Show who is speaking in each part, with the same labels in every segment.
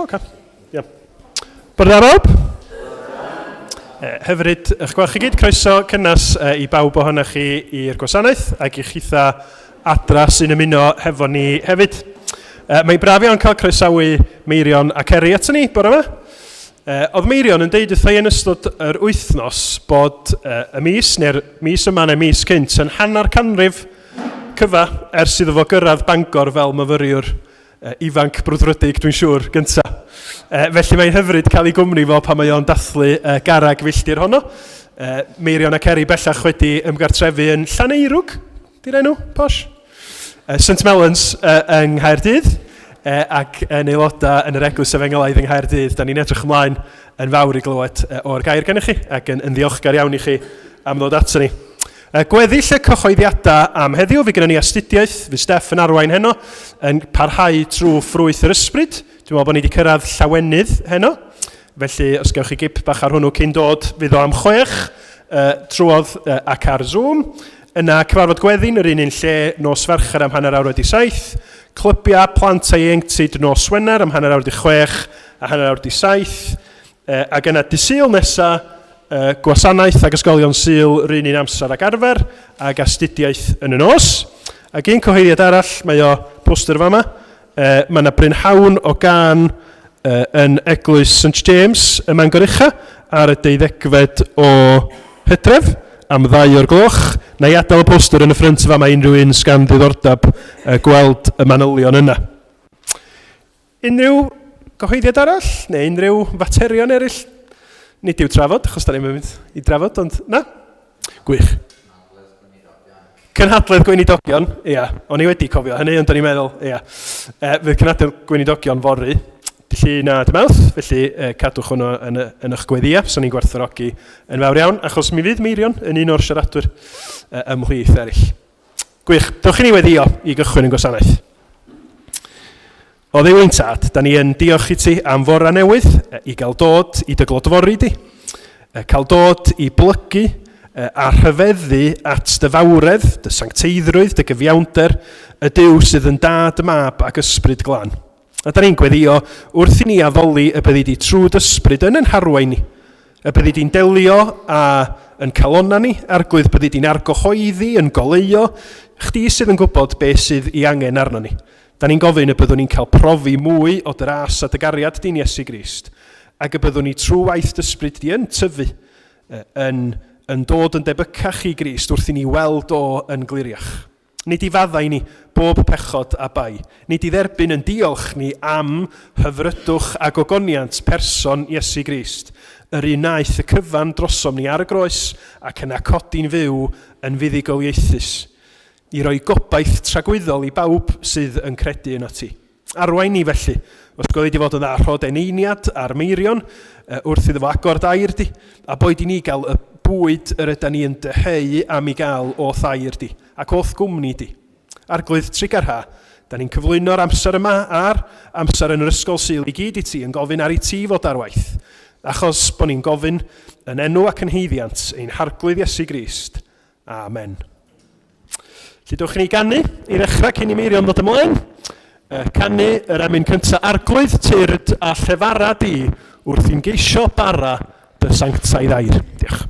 Speaker 1: Oce. Ia. Bore da bawb. Hyfryd eich gweld chi gyd. Croeso cynnes i bawb ohonoch chi i'r gwasanaeth ac i chitha adra sy'n ymuno hefo ni hefyd. Mae'n braf iawn cael croesawu Meirion a Ceri ato ni bore yma. Oedd Meirion yn deud wrtha i yn ystod yr wythnos bod y mis, neu'r mis yma neu mis cynt, yn hanner canrif cyfa ers iddo fo gyrraedd Bangor fel myfyriwr ifanc brwdfrydig, dwi'n siŵr, gynta. Felly mae'n hyfryd cael ei gwmni fo pan mae o'n dathlu garreg filltir honno. Meirion a Ceri bellach wedi ymgartrefu yn Llaneirwg, di'r enw, posh? St Mellons yng Nghaerdydd, ac yn aelodau yn yr Eglwys Efengylaidd yng Nghaerdydd. Da ni'n edrych ymlaen yn fawr i glywed o'r gair gennych chi, ac yn ddiolchgar iawn i chi am ddod ato ni. Gweddill y cyhoeddiadau am heddiw, fe gynnon ni astudiaeth, fydd Steff yn arwain heno, yn parhau trwy ffrwyth yr ysbryd. Dwi'n meddwl bod ni wedi cyrraedd llawenydd heno, felly os gewch chi gip bach ar hwnnw cyn dod, fydd o am 6, trwodd ac ar Zoom. Yna cyfarfod gweddi'n yr un un lle nos Fercher am 7:30, clybiau plant a ieuenctid nos Wener am 6:30 a 6:30, Ac yna dydd Sul nesa, gwasanaeth ac ysgolion Sul yr un un amser ag arfer, ac astudiaeth yn y nos. Ac un cyhoeddiad arall, mae o poster fama, mae yna brynhawn o gân yn Eglwys St James ym Mangor Ucha ar y deuddegfed o Hydref am 2 o'r gloch. Na i adael y poster yn y ffrynt fama unrhyw un sgan ddiddordeb gweld y manylion yna. Unrhyw gyhoeddiad arall, neu unrhyw faterion eraill? Nid i'w trafod, achos da ni'n mynd i drafod, ond na? Gwych. Cynhadledd Gweinidogion, ia. O'n i wedi cofio hynny, ond o'n i'n meddwl, ia. Fydd cynhadledd Gweinidogion fory, dy Llun a dy Mawrth, felly cadwch hwnnw yn, yn eich gweddia, so ni'n gwerthfawrogi yn fawr iawn, achos mi fydd Meirion yn un o'r siaradwyr ymhlith eraill. Gwych. Dewch i ni weddio i gychwyn yn gwasanaeth. O Dduw ein Tad, da ni yn diolch i ti am fora newydd i gael dod i dy glodfori di, cael dod i blygu a rhyfeddu at dy fawredd, dy sancteiddrwydd, dy gyfiawnder, y Duw sydd yn dad, mab ac ysbryd glân. A da ni'n gweddio wrth i ni addoli y byddi di trwy d'ysbryd yn yn harwain ni, y byddi di'n delio a yn calonna ni, Arglwydd, byddi di'n argyhoeddi, yn goleuo, chdi sydd yn gwybod beth sydd i angen arno ni. Da ni'n gofyn y byddwn ni'n cael profi mwy o dy ras a dy gariad di'n Iesu Grist, ac y byddwn ni trwy waith d'ysbryd di yn tyfu, yn, yn dod yn debycach i Grist wrth i ni weld o yn gliriach. Nid i faddau ni bob pechod a bai. Nid i dderbyn yn diolch ni am hyfrydwch a gogoniant person Iesu Grist, yr un wnaeth y cyfan drosom ni ar y groes ac yna codi'n fyw yn fuddugoliaethus, i roi gobaith tragwyddol i bawb sydd yn credu ynot ti. Arwain ni felly, os gweli di fod yn dda, rho d'eneiniad ar Meirion wrth iddo fo agor d'air di, a boed i ni gael y bwyd yr yda ni yn dyheu am i gael o'th air di, ac o'th gwmni di. Arglwydd trugarha, da ni'n cyflwyno'r amser yma a'r amser yn yr ysgol Sul i gyd i ti, yn gofyn ar i ti fod ar waith, achos bo ni'n gofyn yn enw ac yn haeddiant ein Harglwydd Iesu Grist. Amen. Felly dewch i ni ganu i ddechrau cyn i Meirion ddod ymlaen. Canu yr emyn cyntaf, Arglwydd tyrd a llefara di wrth i'n geisio bara dy sanctaidd air. Diolch.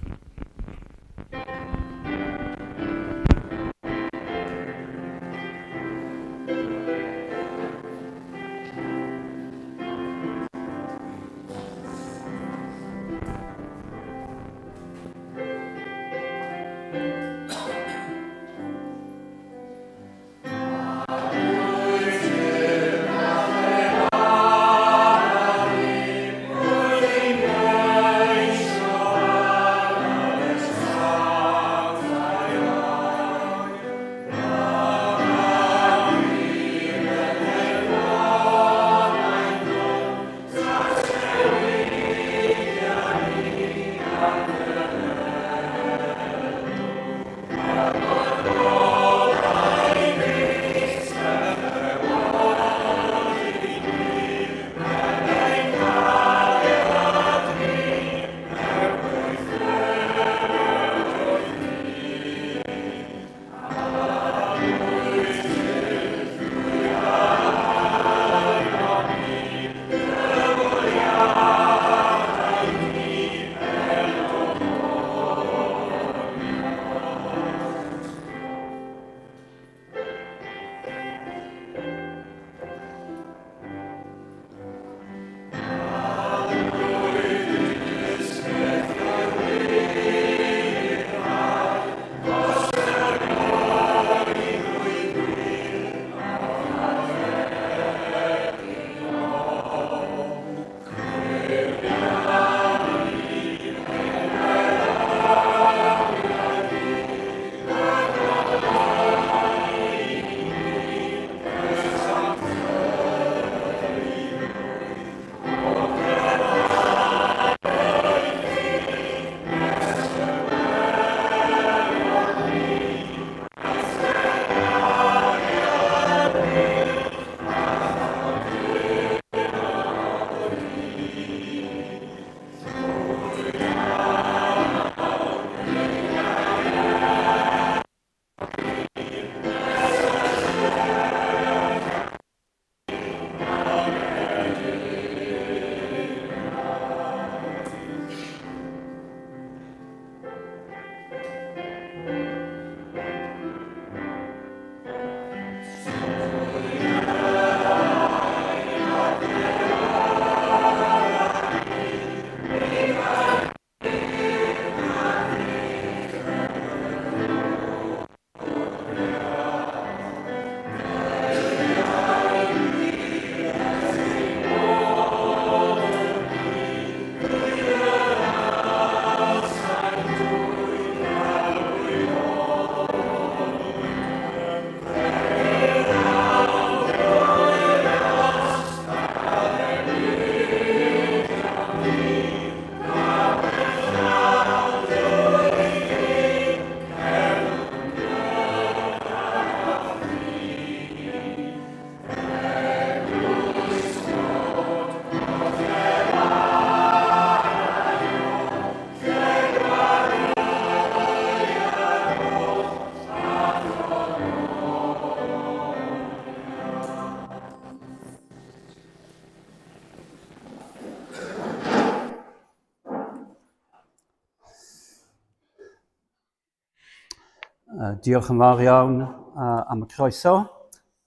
Speaker 2: Diolch yn fawr iawn am y croeso.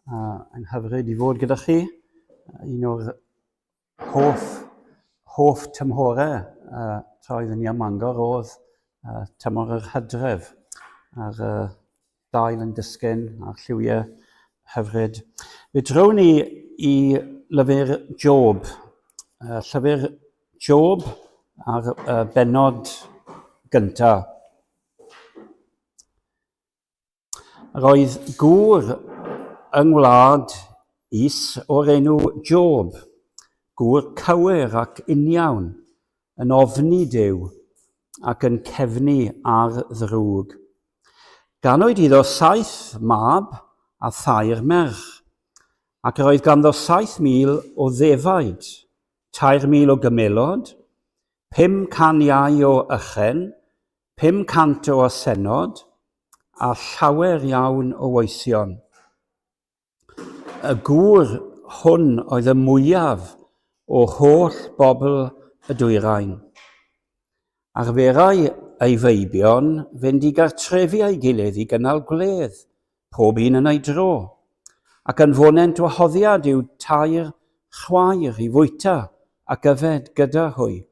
Speaker 2: Yn hyfryd i fod gyda chi. Un o'r hoff, hoff tymhorau tra oeddwn i ym Mangor oedd tymor yr hydref a'r dail yn disgyn a'r lliwiau hyfryd. Fe drown ni i lyfr Job. Llyfr Job a'r bennod gyntaf. Roedd gŵr yng ngwlad Is o'r enw Job, gŵr cywir ac uniawn, yn ofni Duw ac yn cefnu ar ddrwg. Ganwyd iddo saith mab a thair merch, ac roedd ganddo 7,000 o ddefaid, 3,000 o gymelod, 500 iau o ychen, 500 o asennod, a llawer iawn o weision. Y gŵr hwn oedd y mwyaf o holl bobl y dwyrain. Arferai ei feibion fynd i gartrefi ei gilydd i gynnal gwledd, pob un yn ei dro, ac anfonent wahoddiad i'w tair chwaer i fwyta ac yfed gyda hwy.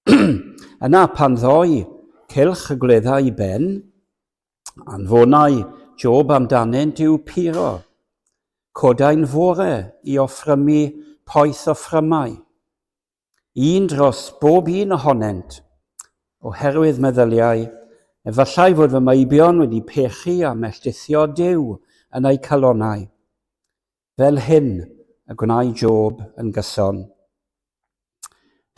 Speaker 2: Yna, pan ddoi cylch y gwleddau i ben, anfonai Job amdanynt i'w puro. Codai'n fore i offrymu poeth offrymau, un dros bob un ohonynt, oherwydd meddyliau, efallai fod fy meibion wedi pechu a melltithio Duw yn eu calonnau. Fel hyn y gwnâi Job yn gyson.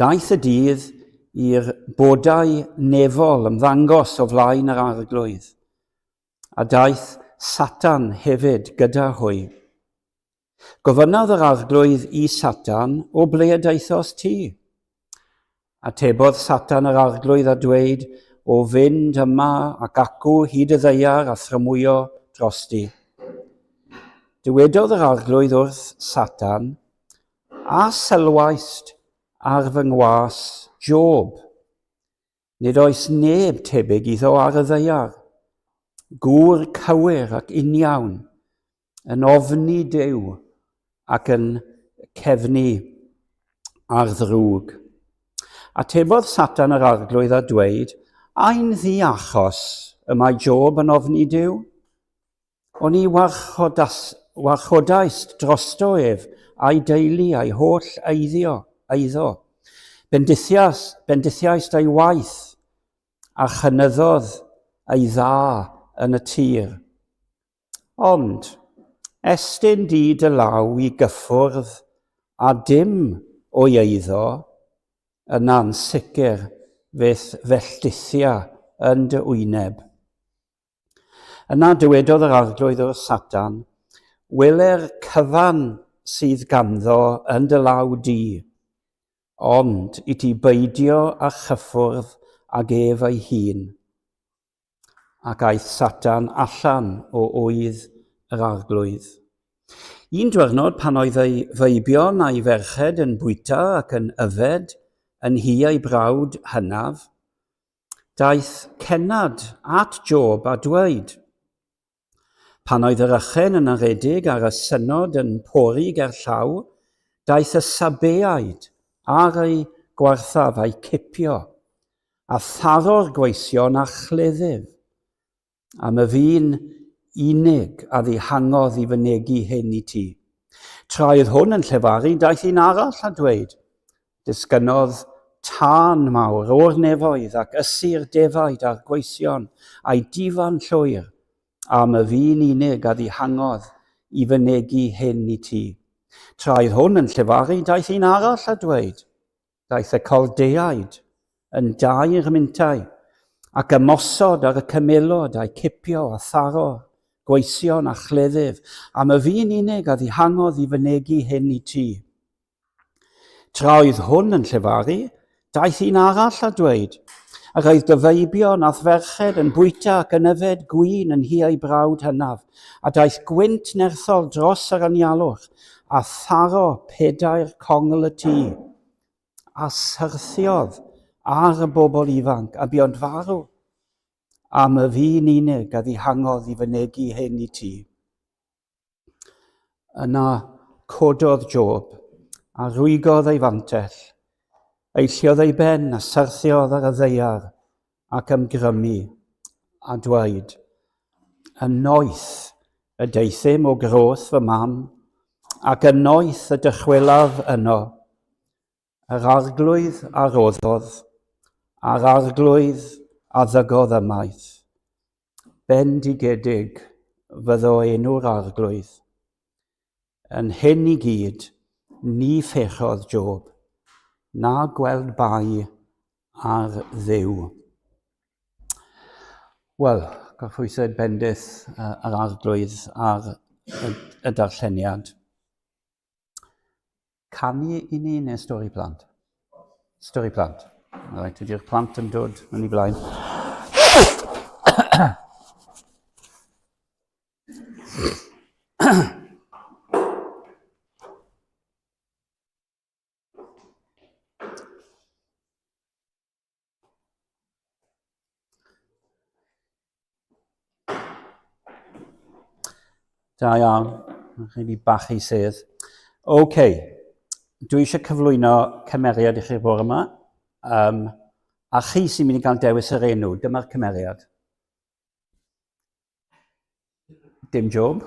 Speaker 2: Daeth y dydd i'r bodau nefol ymddangos o flaen yr arglwydd, a daeth Satan hefyd gyda hwy. Gofynnodd yr arglwydd i Satan, O ble y daethost ti? Atebodd Satan yr arglwydd a dweud, O fynd yma ac acw hyd y ddaear a thrymwyo drosti. Dywedodd yr arglwydd wrth Satan, A sylwaist ar fy ngwas Job? Nid oes neb tebyg iddo ar y ddaear, gŵr cywir ac uniawn, yn ofni Duw ac yn cefnu ar ddrwg. Atebodd Satan yr arglwydd a dweud, Ai'n ddiachos y mae Job yn ofni Duw? Oni warchodas, warchodaist drosto ef, a'i deulu, a'i holl eiddio, eiddo. Bendithias, bendithiaist ei waith, a chynyddodd ei dda yn y tir. Ond, estyn di dy law i gyffwrdd a dim o'i eiddo, yna'n sicr fe'th felldithia yn dy wyneb. Yna dywedodd yr arglwydd wrth Satan, Wele'r cyfan sydd ganddo yn dy law di, ond i ti beidio â chyffwrdd ag ef ei hun. Ac aeth Satan allan o ŵydd yr arglwydd. Un dwyrnod pan oedd ei feibion a'i ferched yn bwyta ac yn yfed yn nhŷ ei brawd hynaf, Daeth cennad at Job a dweud, Pan oedd yr ychen yn aredig a'r asynod yn pori gerllaw, daeth y Sabeaid ar eu gwarthaf a'u cipio, a tharo'r gweision â chleddyf. A myfi'n unig a ddihangodd i fynegi hyn i ti. Tra oedd hwn yn llefaru, daeth un arall a dweud, Disgynnodd tân mawr o'r nefoedd ac ysu'r defaid a'r gweision a'i difa'n llwyr, a myfi'n unig a ddihangodd i fynegi hyn i ti. Tra oedd hwn yn llefaru, daeth un arall a dweud, Daeth y Caldeaid yn dair mintai, ac ymosod ar y cymelod a'u cipio a tharo gweision a chleddyf, a myfi'n unig a ddihangodd i fynegi hyn i ti. Tra oedd hwn yn llefaru, daeth un arall a dweud, Yr oedd dy feibion a'th ferched yn bwyta ac yn yfed gwin yn nhŷ eu brawd hynaf, a daeth gwynt nerthol dros yr anialwch, a tharo pedair congl y tŷ, a syrthiodd ar y bobl ifanc, a buont farw. Am y fi'n unig a ddihangodd i fynegi hyn i ti. Yna cododd Job a rwygodd ei fantell, eilliodd ei ben a syrthiodd ar y ddaear ac ymgrymu a dweud, Yn noeth y deuthum o groth fy mam, ac yn noeth y dychwelaf yno. Yr Arglwydd a roddodd, a'r Arglwydd a ddygodd ymaith. Bendigedig fyddo enw'r Arglwydd. Yn hyn i gyd, ni phechodd Job, na gweld bai ar Dduw. Wel, gorffwysed bendith yr Arglwydd ar y darlleniad. Canu i ni neu stori plant? Stori plant. Reit, ydy'r plant yn dod yn ei blaen. Da iawn. Chi wedi bachu sedd. OK. Dwi eisiau cyflwyno cymeriad i chi'r bore yma. Um, a chi sy'n mynd i gael dewis yr enw. Dyma'r cymeriad. Dim job.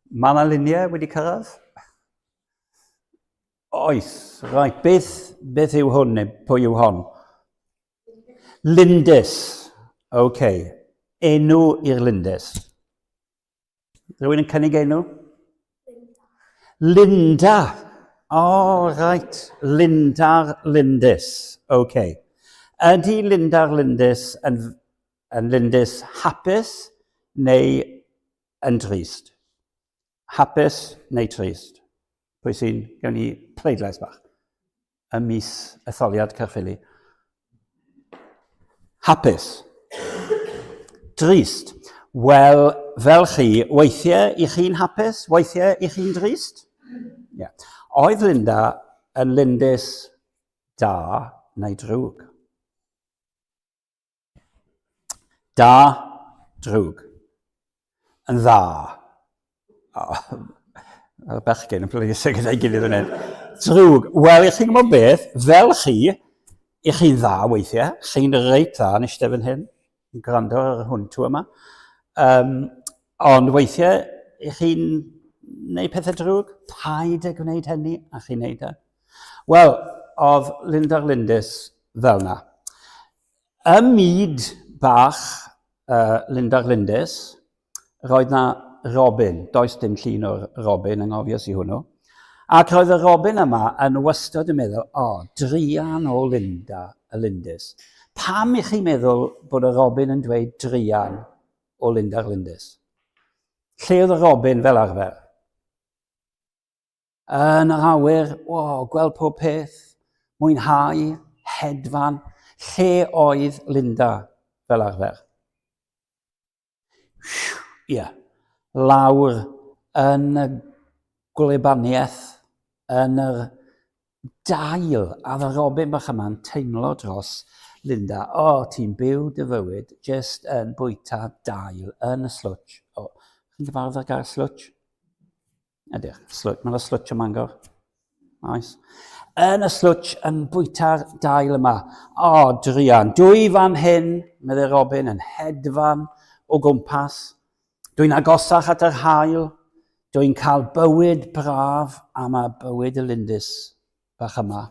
Speaker 2: Mae yna luniau wedi cyrraedd? Oes, rhaid. Beth, beth yw hwn neu pwy yw hon? Lindys. OK. Enw i'r Lindys. Rhywun yn cynnig enw? Linda. O, oh, right. Linda'r Lindys. OK. Ydy Linda'r Lindys yn, yn Lindys hapus neu yn drist? Hapus neu trist? Pwy sy'n, gawn ni pleidlais bach. ym mis etholiad Caerffili. Hapus. Drist. Wel, fel chi, weithiau i chi'n hapus, weithiau i chi'n drist. Yeah. Oedd Linda yn lindys da neu drwg? Da, drwg. Yn dda. Oh, mae'r bechgyn yn pleidleisio gyda'i gilydd yn hyn. Drwg. Wel, i chi'n gwybod beth, fel chi, i chi'n dda weithiau, chi'n reit dda yn eistedd fan hyn, yn gwrando ar yr hwntw yma. Um, ond weithiau, i chi'n gwneud pethau drwg, paid â gwneud hynny, a chi'n gwneud e. Wel, oedd Linda'r Lindys fel na. Ym myd bach uh, Linda'r Lindys, roedd na robin, does dim llun o'r robin, anghofies i hwnnw. Ac roedd y robin yma yn wastad yn meddwl, o, oh, druan o Linda y Lindys. Pam i chi meddwl bod y robin yn dweud druan o Linda'r Lindys? Lle oedd y robin fel arfer? Yn yr awyr, o, gweld pob peth, mwynhau, hedfan. Lle oedd Linda fel arfer? Ie, yeah. lawr yn y gwlybaniaeth, yn yr dail, a fy Robin bach yma'n teimlo dros Linda. O, oh, ti'n byw dy fywyd jyst yn bwyta dail yn y slwtsh. O, oh, chi'n gyfarwydd â'r gair slwtsh? Ydych, slwtsh. Mae'n slwtsh ym Mangor. Oes. Yn y slwtsh yn bwyta'r dail yma. O, oh, druan. Dwi fan hyn, meddai Robin, yn hedfan o gwmpas. Dwi'n agosach at yr haul. Dwi'n cael bywyd braf a mae bywyd y Lindys bach yma.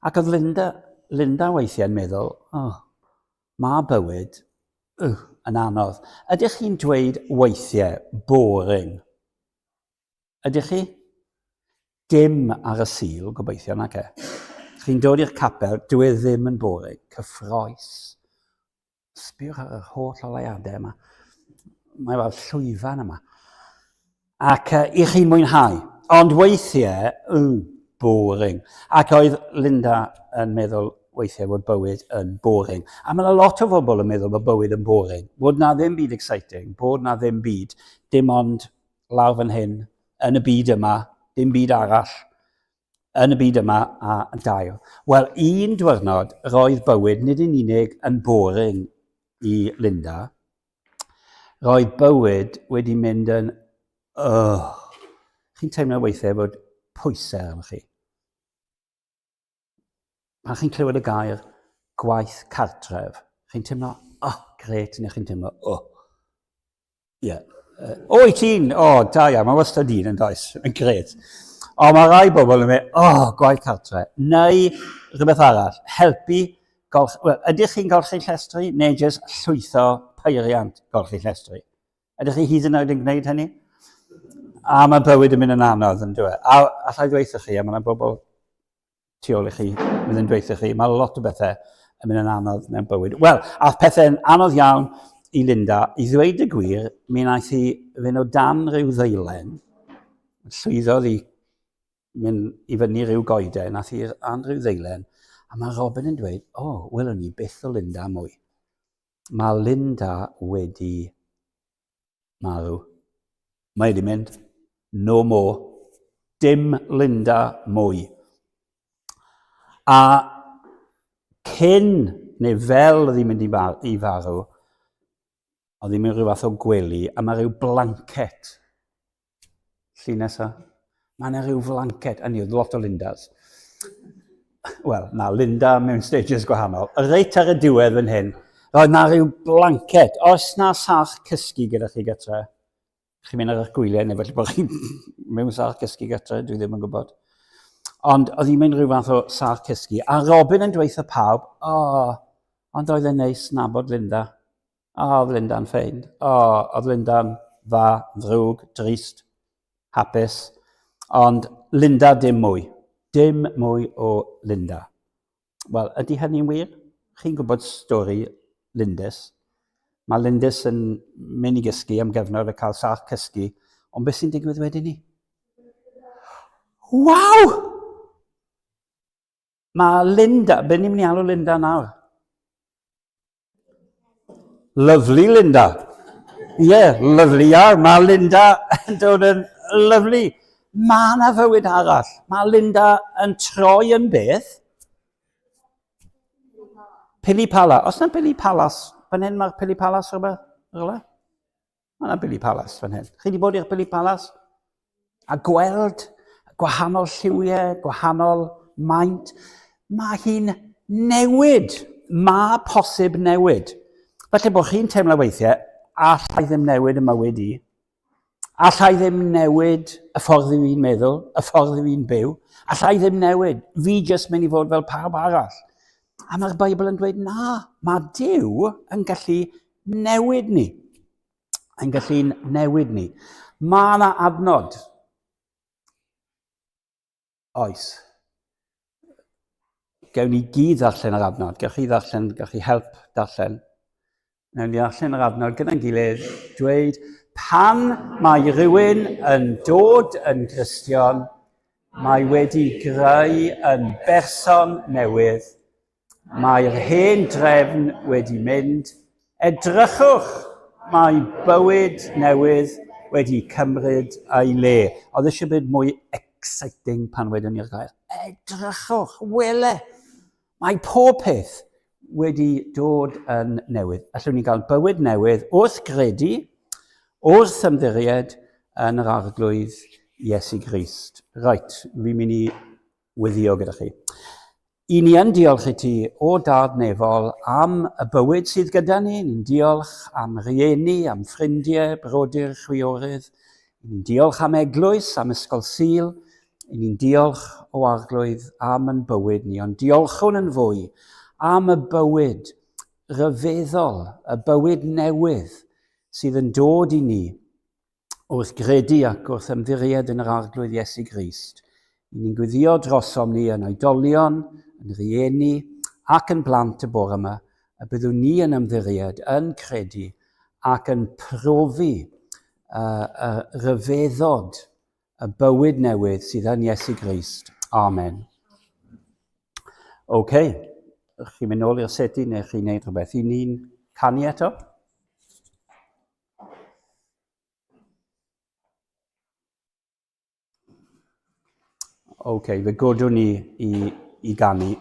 Speaker 2: Ac oedd Linda, Linda weithiau'n meddwl, oh, mae bywyd uh, yn anodd. Ydych chi'n dweud weithiau boring? Ydych chi? Dim ar y Sul, gobeithio, nac e. Chi'n dod i'r capel, dyw e ddim yn boring, cyffroes. Sbiwch ar yr holl oleuadau yma. Mae fel llwyfan yma. Ac uh, i chi'n mwynhau. Ond weithiau, mm, boring. Ac oedd Linda yn meddwl weithiau fod bywyd yn boring. A mae yna lot o bobl yn meddwl bod bywyd yn boring. Bod na ddim byd exciting, bod na ddim byd, dim ond lawr fan hyn, yn y byd yma, dim byd arall. Yn y byd yma a dail. Wel, un diwrnod, roedd bywyd nid yn unig yn boring i Linda, roedd bywyd wedi mynd yn... Oh, chi'n teimlo weithiau fod pwysau arnoch chi. Pan chi'n clywed y gair gwaith cartref, chi'n teimlo, oh, gret, neu chi'n teimlo, oh, ie. Yeah. O, i ti'n, o, oh, da iawn, mae wastad un yn does, yn gret. O, mae rai bobl yn mynd, oh, gwaith cartre. Neu rhywbeth arall, helpu golch... Wel, ydych chi'n golchi llestri neu jyst llwytho peiriant golchi llestri? Ydych chi hyd yn oed yn gwneud hynny? A mae bywyd yn mynd yn anodd, yn dweud. A allai ddweud chi, a mae yna bobl tu ôl i chi, mynd yn dweud chi, mae lot o bethau yn mynd yn anodd mewn bywyd. Wel, a pethau'n anodd iawn i Linda, i ddweud y gwir, mi wnaeth hi fynd o dan rhyw ddeilen, llwyddodd i mynd i fyny rhyw goeden, nath hi an rhyw ddeilen, a mae Robin yn dweud, o, oh, welwn ni byth o Linda mwy. Mae Linda wedi marw. Mae wedi mynd. No more. Dim Linda mwy. A cyn, neu fel oedd hi'n mynd i, far, i farw, oedd hi'n mynd rhyw fath o gwely, a mae rhyw blancet Llun nesa. Mae yna rhyw flanced. A ni, oedd lot o Lindas. Wel, na, Linda mewn stages gwahanol. Reit ar y diwedd fan hyn, roedd na rhyw blanced. Oes na sach cysgu gyda chi gytre? Chi'n mynd ar eich gwyliau, neu felly bod chi'n mewn sach cysgu gytre, dwi ddim yn gwybod. Ond oedd hi'n mynd rhyw fath o sach cysgu. A Robin yn dweud pawb, o, oh, ond oedd e'n neis nabod Linda. O, oedd Linda'n ffeind. O, oedd Linda'n dda, ddrwg, drist, hapus. Ond Linda dim mwy. Dim mwy o Linda. Wel, ydy hynny'n wir? Chi'n gwybod stori Lindys. Mae Lindys yn mynd i gysgu am gyfnod a cael sach cysgu, ond beth sy'n digwydd wedyn ni? Waw! Mae Linda, be ni'n mynd i alw Linda nawr? Lovely Linda. Ie, yeah, lovely iawn. Mae Linda yn dod yn lovely. Mae yna fywyd arall. Mae Linda yn troi yn beth? Pili Pala. Os na Pili Palas, fan hyn mae'r Pili Palas rhywbeth? Rhywle? Mae yna Billy Palace fan hyn. Chi wedi bod i'r Billy Palace? A gweld gwahanol lliwiau, gwahanol maint. Mae hi'n newid. Mae posib newid. Felly bod chi'n teimlo weithiau, allai ddim newid y mywyd i. Allai ddim newid y ffordd i fi'n meddwl, y ffordd i fi'n byw. Allai ddim newid. Fi jyst mynd i fod fel pawb arall. A mae'r Beibl yn dweud, na, mae Duw yn gallu newid ni. Yn gallu newid ni. Mae yna adnod. Oes. Gewn ni gyd ddarllen yr adnod. Gewch chi ddarllen, gewch chi help darllen. Newn ni ddarllen yr adnod gyda'n gilydd, dweud, pan mae rhywun yn dod yn Gristion, mae wedi greu yn berson newydd Mae'r hen drefn wedi mynd. Edrychwch, mae bywyd newydd wedi cymryd ei le. Oedd eisiau bod mwy exciting pan wedyn ni'r gair. Edrychwch, wele, mae pob peth wedi dod yn newydd. Allwn ni gael bywyd newydd wrth gredu, wrth ymddiried yn yr Arglwydd Iesu Grist. Reit, fi'n mynd i weddio gyda chi. I ni yn diolch i ti, o Dad Nefol, am y bywyd sydd gyda ni. Ni'n diolch am rieni, am ffrindiau, brodyr, chwiorydd. Ni'n diolch am eglwys, am ysgol Sul. I ni'n diolch o Arglwydd am yn bywyd ni, ond diolchwn yn fwy am y bywyd rhyfeddol, y bywyd newydd sydd yn dod i ni wrth gredu ac wrth ymddiried yn yr Arglwydd Iesu Grist. I ni'n gweddio drosom ni yn oedolion, yn rieni ac yn blant y bore yma, y byddwn ni yn ymddiried, yn credu ac yn profi y, y rhyfeddod y bywyd newydd sydd yn Iesu Grist. Amen. OK, chi'n mynd nôl i'r seti neu chi'n neud rhywbeth? I ni'n canu eto? OK, fe godwn ni i, i ganu.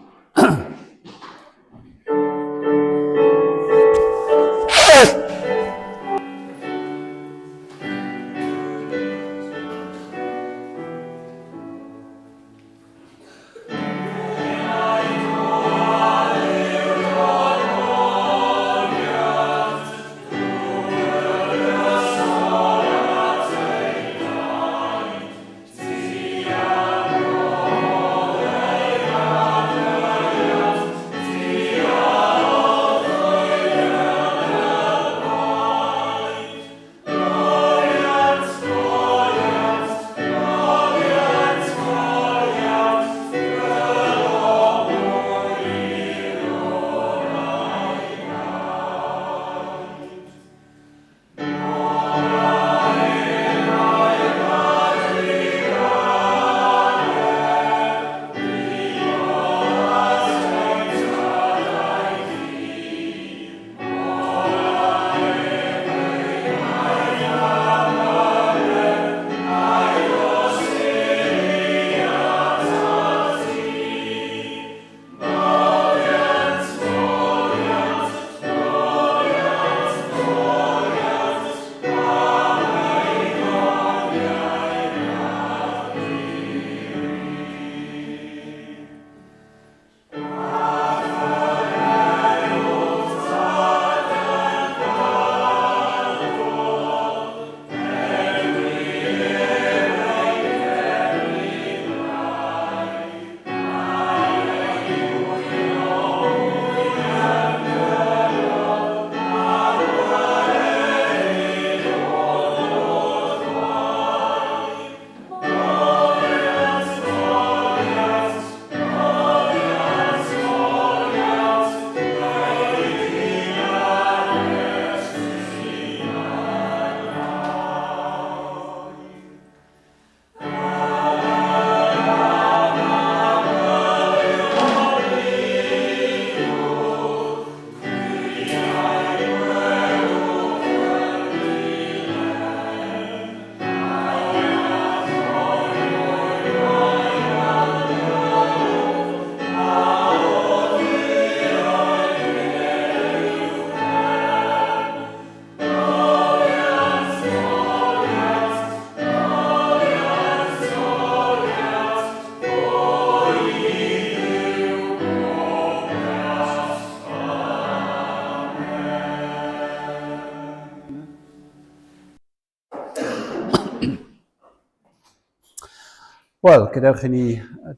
Speaker 2: Wel, gadewch i ni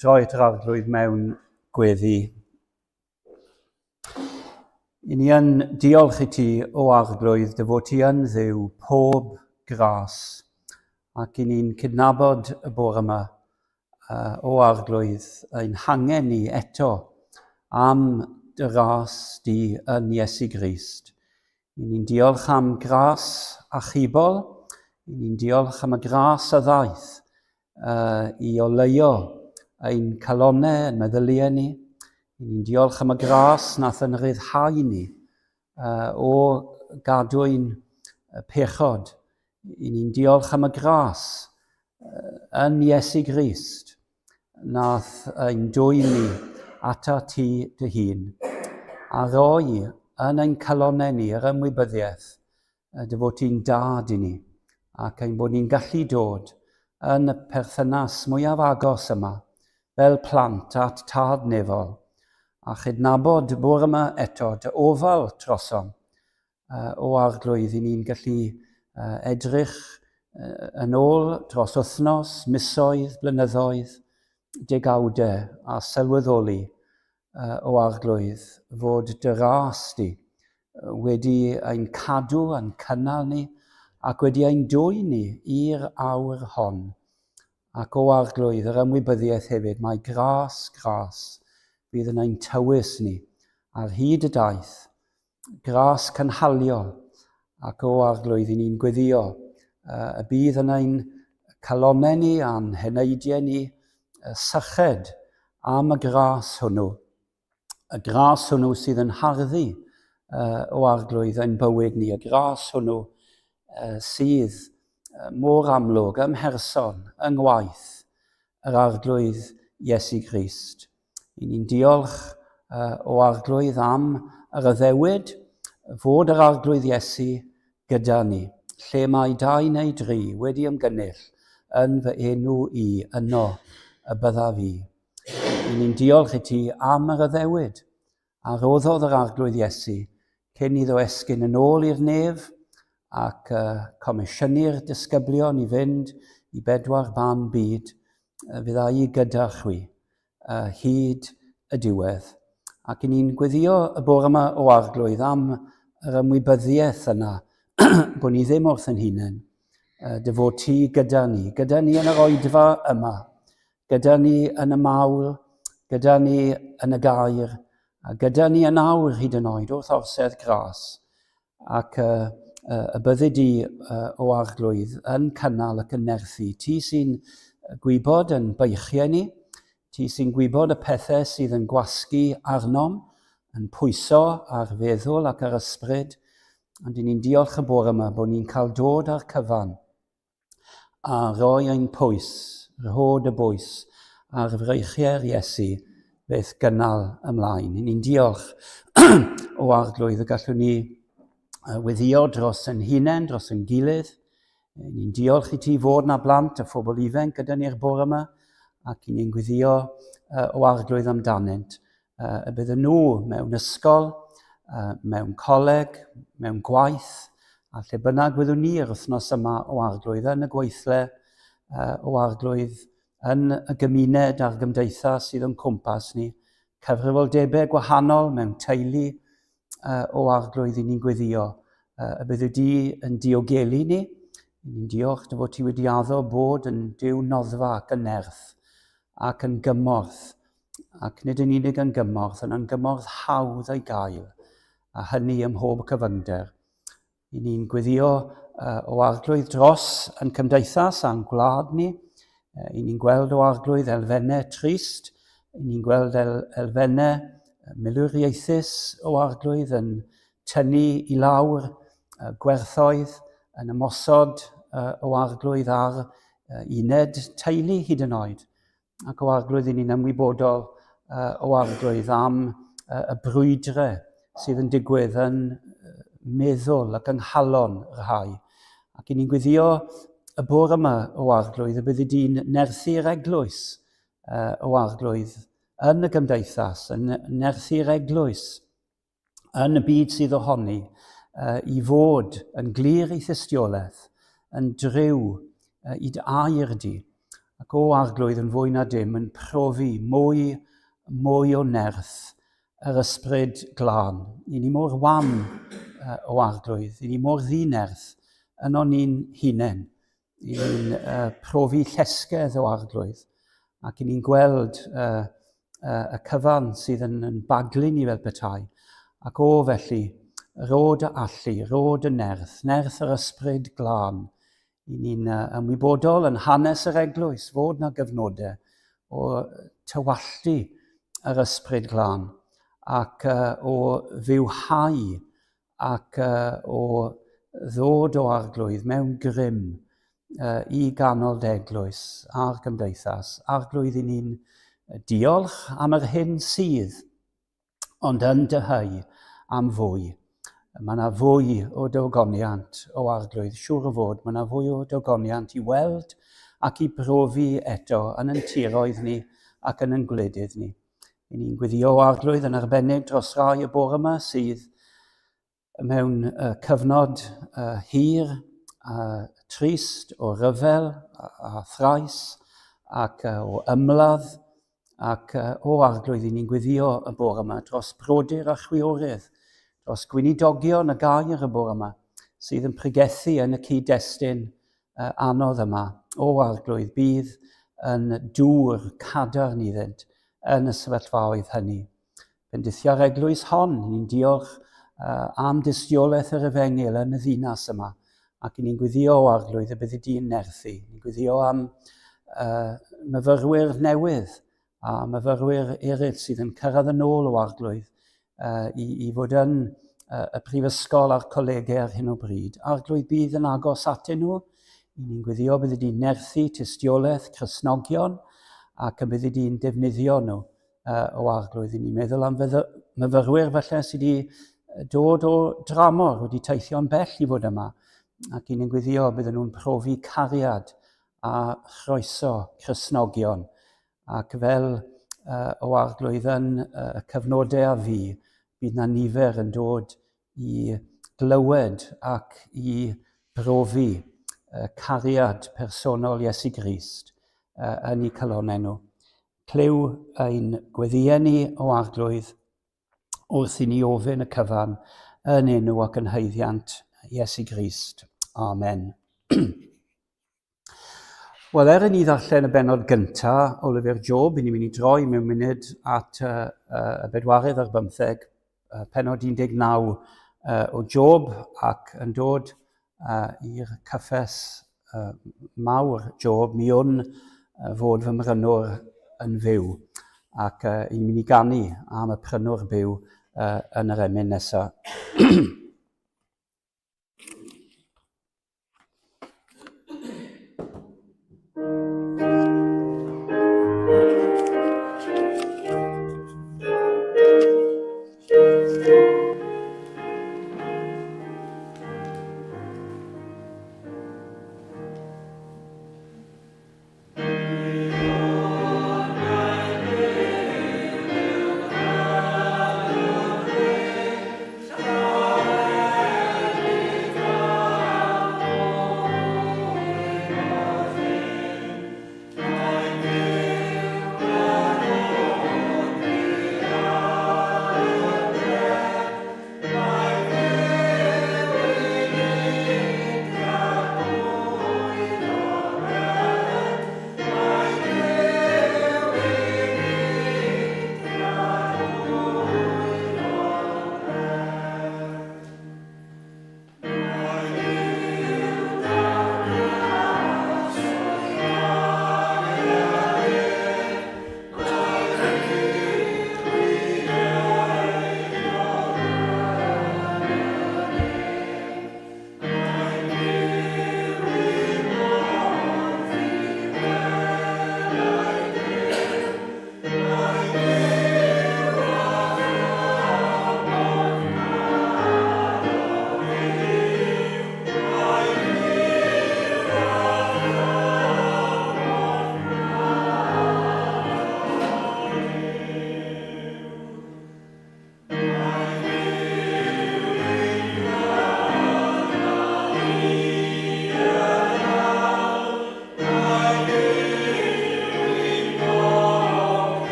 Speaker 2: droi at yr arglwydd mewn gweddi. I ni yn diolch i ti, o arglwydd, dy fod ti yn ddiw pob gras, ac i ni'n cydnabod y bore yma, uh, o arglwydd, ein hangen ni eto am dy ras di yn Iesu Grist. I ni'n diolch am gras achubol, i ni'n diolch am y gras a ddaeth uh, i oleuo ein calonau, ein meddyliau ni. I ni'n diolch am y gras nath yn rhyddhau ni uh, o gadwyn pechod. I ni'n diolch am y gras uh, yn Iesu Grist nath ein dwyn ni ata ti dy hun, a roi yn ein calonnau ni yr ymwybyddiaeth dy fod ti'n dad i ni, ac ein bod ni'n gallu dod yn y perthynas mwyaf agos yma, fel plant at tad nefol, a chydnabod bore yma eto dy ofal trosom, o Arglwydd, i ni'n gallu edrych yn ôl dros wythnos, misoedd, blynyddoedd, degawdau a sylweddoli o Arglwydd fod dy ras di wedi ein cadw a'n cynnal ni ac wedi ein dwyn ni i'r awr hon. Ac o Arglwydd, yr ymwybyddiaeth hefyd, mae gras, gras fydd yn ein tywys ni ar hyd y daith gras cynhaliol, ac o Arglwydd i ni'n gweddio uh, y bydd yn ein calonau ni a'n heneidiau ni uh, syched am y gras hwnnw, y gras hwnnw sydd yn harddu uh, o Arglwydd ein bywyd ni, y gras hwnnw uh, sydd mor amlwg ym mherson, yng ngwaith, yr Arglwydd Iesu Grist. I ni'n diolch uh, o Arglwydd am yr addewid fod yr Arglwydd Iesu gyda ni, lle mae dau neu dri wedi ymgynnull yn fy enw i, yno y byddaf i. I ni'n diolch i ti am yr addewid a roddodd yr Arglwydd Iesu cyn iddo esgyn yn ôl i'r nef ac uh, comisiynu'r disgyblion i fynd i bedwar ban byd, fydda i gyda chwi uh, hyd y diwedd. Ac i ni'n gweddio y bore yma o Arglwydd am yr ymwybyddiaeth yna bod ni ddim wrth yn hunain, uh, dy fod ti gyda ni, gyda ni yn yr oedfa yma, gyda ni yn y mawl, gyda ni yn y gair, a gyda ni yn awr hyd yn oed wrth orsedd gras, ac uh, uh, y byddi di uh, o Arglwydd yn cynnal ac yn nerthu. Ti sy'n gwybod yn beichiau ni, ti sy'n gwybod y pethau sydd yn gwasgu arnom, yn pwyso ar feddwl ac ar ysbryd, ond i ni'n diolch y bore yma bod ni'n cael dod â'r cyfan a roi ein pwys, rhod y bwys, ar freichiau'r Iesu beth gynnal ymlaen. Ni'n diolch o Arglwydd y gallwn ni weddio dros yn hunain, dros yn gilydd. Ni'n diolch i ti fod na blant a phobl ifanc gyda ni'r bore yma, ac i ni'n gweddio o Arglwydd amdanynt. y bydden nhw mewn ysgol, mewn coleg, mewn gwaith, a lle bynnag fyddwn ni yr wythnos yma o Arglwydd, yn y gweithle o Arglwydd, yn y gymuned a'r gymdeithas sydd o'n cwmpas ni, cyfrifoldebau gwahanol mewn teulu o Arglwydd i ni'n gweddio y byddu di yn diogelu ni. Ni'n diolch dy fod ti wedi addo bod yn Duw noddfa ac yn nerth ac yn gymorth ac nid yn unig yn gymorth, ond yn gymorth hawdd ei gael, a hynny ym mhob cyfyngder. I ni'n gweddio uh, o Arglwydd dros yn cymdeithas a'n gwlad ni. Uh, I ni'n gweld o Arglwydd elfennau trist, i ni'n gweld el elfennau milwriaethus o Arglwydd yn tynnu i lawr uh, gwerthoedd, yn ymosod uh, o Arglwydd ar uh, uned teulu hyd yn oed. Ac o Arglwydd, i ni'n ymwybodol uh, o Arglwydd am uh, y brwydre sydd yn digwydd yn meddwl ac yng nghalon rhai. Ac i ni'n gwyddio y bore yma o Arglwydd y byddi di'n nerthu'r eglwys uh, o Arglwydd yn y gymdeithas, yn nerthu'r eglwys yn y byd sydd ohoni, uh, i fod yn glir ei thystiolaeth, yn driw uh, i dy air di, ac o Arglwydd yn fwy na dim yn profi mwy, mwy o nerth yr ysbryd glân. I ni mor wan uh, o Arglwydd, i ni mor ddinerth yno ni'n hunain. I ni'n uh, profi llesgedd o Arglwydd, ac i ni'n gweld uh, uh, y cyfan sydd yn, yn baglu ni fel petai. Ac o felly, rod y allu, rod y nerth, nerth yr ysbryd glân. I ni'n uh, ymwybodol yn hanes yr eglwys fod na gyfnodau o tywalltu yr ysbryd glân ac uh, o fywhau ac uh, o ddod o Arglwydd mewn grym uh, i ganol d'eglwys a'r gymdeithas. Arglwydd, i ni'n diolch am yr hyn sydd, ond yn dyheu am fwy. Mae yna fwy o dogoniant o Arglwydd, siŵr o fod, mae yna fwy o dogoniant i weld ac i brofi eto yn yn tiroedd ni ac yn yn gwledydd ni. I ni'n gweddio Arglwydd yn arbennig dros rai y bore yma sydd mewn uh, cyfnod uh, hir a trist o ryfel a, a thrais ac uh, o ymladd ac uh, o Arglwydd i ni'n gweddio y bore yma dros brodyr a chwiorydd, dros gweinidogion y gair y bore yma sydd yn pregethu yn y cyd-destun anodd yma, o Arglwydd, bydd yn dŵr cadarn iddynt yn y sefyllfaoedd hynny. Bendithia'r eglwys hon, ni'n diolch uh, am dystiolaeth yr efengyl yn y ddinas yma, ac ni'n gwyddio o Arglwydd y byddi di'n nerthu. Ni'n gwyddio am uh, myfyrwyr newydd a myfyrwyr eraill sydd yn cyrraedd yn ôl o Arglwydd uh, i, i fod yn uh, y prifysgol a'r colegau ar hyn o bryd. Arglwydd bydd yn agos atyn nhw. I ni'n gweddio bydd wedi nerthu tystiolaeth Cristnogion ac y byddi di'n defnyddio nhw uh, o arglwydd. I ni'n meddwl am myfyrwyr falle sydd wedi dod o dramor, wedi teithio'n bell i fod yma, ac i ni'n gwyddio bydden nhw'n profi cariad a chroeso Cristnogion Ac fel uh, o arglwydd yn uh, y cyfnodau a fi, bydd na nifer yn dod i glywed ac i brofi uh, cariad personol Iesu Grist uh, yn eu calonnau nhw. Clyw ein gweddïau ni o arglwydd wrth i ni ofyn y cyfan yn enw ac yn haeddiant Iesu Grist. Amen. Wel, er i ni ddarllen y bennod gynta o lyfr Job, i ni'n mynd i droi mewn munud at uh, uh, y bedwaredd ar bymtheg, uh, pennod 19 uh, o Job, ac yn dod uh, i'r cyffes uh, mawr Job, mi wn uh, fod fy mrynwr yn fyw, ac uh, i'n mynd i ganu am y prynwr byw uh, yn yr emyn nesaf.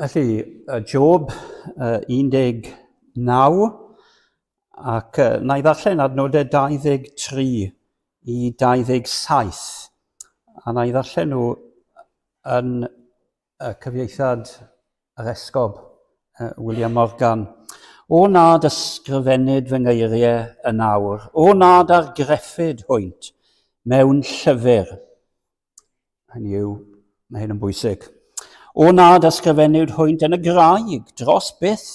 Speaker 2: Felly, Job 19, ac na i ddarllen adnodau 23 i 27, a na i ddarllen nhw yn cyfieithiad yr esgob, William Morgan. O nad ysgrifennid fy ngeiriau yn awr, o nad argreffid hwynt mewn llyfr. Hynny yw, mae hyn yn bwysig. O nad ysgrifennwyd hwynt yn y graig dros byth,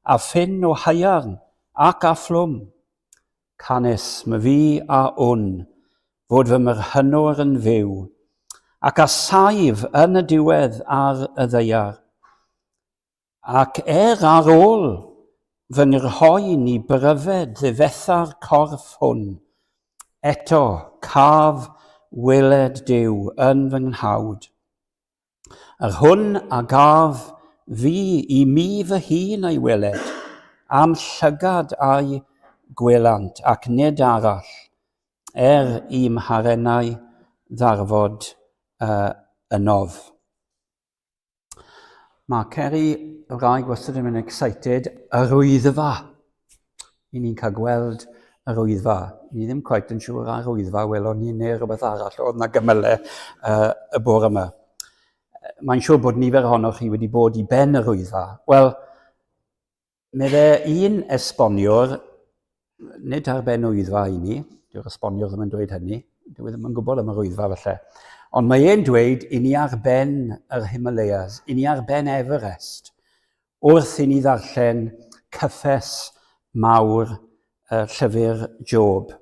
Speaker 2: a ffyn o haearn ac a phlwm. Canys my fi a wn, fod fy mrhynwr yn fyw, ac a saif yn y diwedd ar y ddaear. Ac er ar ôl fy ngrhoen i bryfed ddifetha'r corff hwn, eto caf weled Duw yn fy nghnawd. Yr hwn a gaf fi i mi fy hun ei weled, a'm llygad a'i gwelant, ac nid arall, er i'm harennau ddarfod uh, ynof. Mae Ceri, y wraig, wastad yn mynd excited. Yr wyddfa. I ni'n cael gweld yr wyddfa. Ni ddim quite yn siŵr ar wyddfa welon ni neu rhywbeth arall oedd na gymylau uh, y bore yma. Mae'n siŵr bod nifer ohonoch chi wedi bod i ben yr wyddfa. Wel, Medde un esboniwr, nid ar ben wyddfa i ni, dyw'r esboniwr ddim yn dweud hynny, dyw e ddim yn gwybod am yr wyddfa falle, ond mae e'n dweud i ni ar ben yr Himalayas, i ni ar ben Everest, wrth i ni ddarllen cyffes mawr y llyfr Job.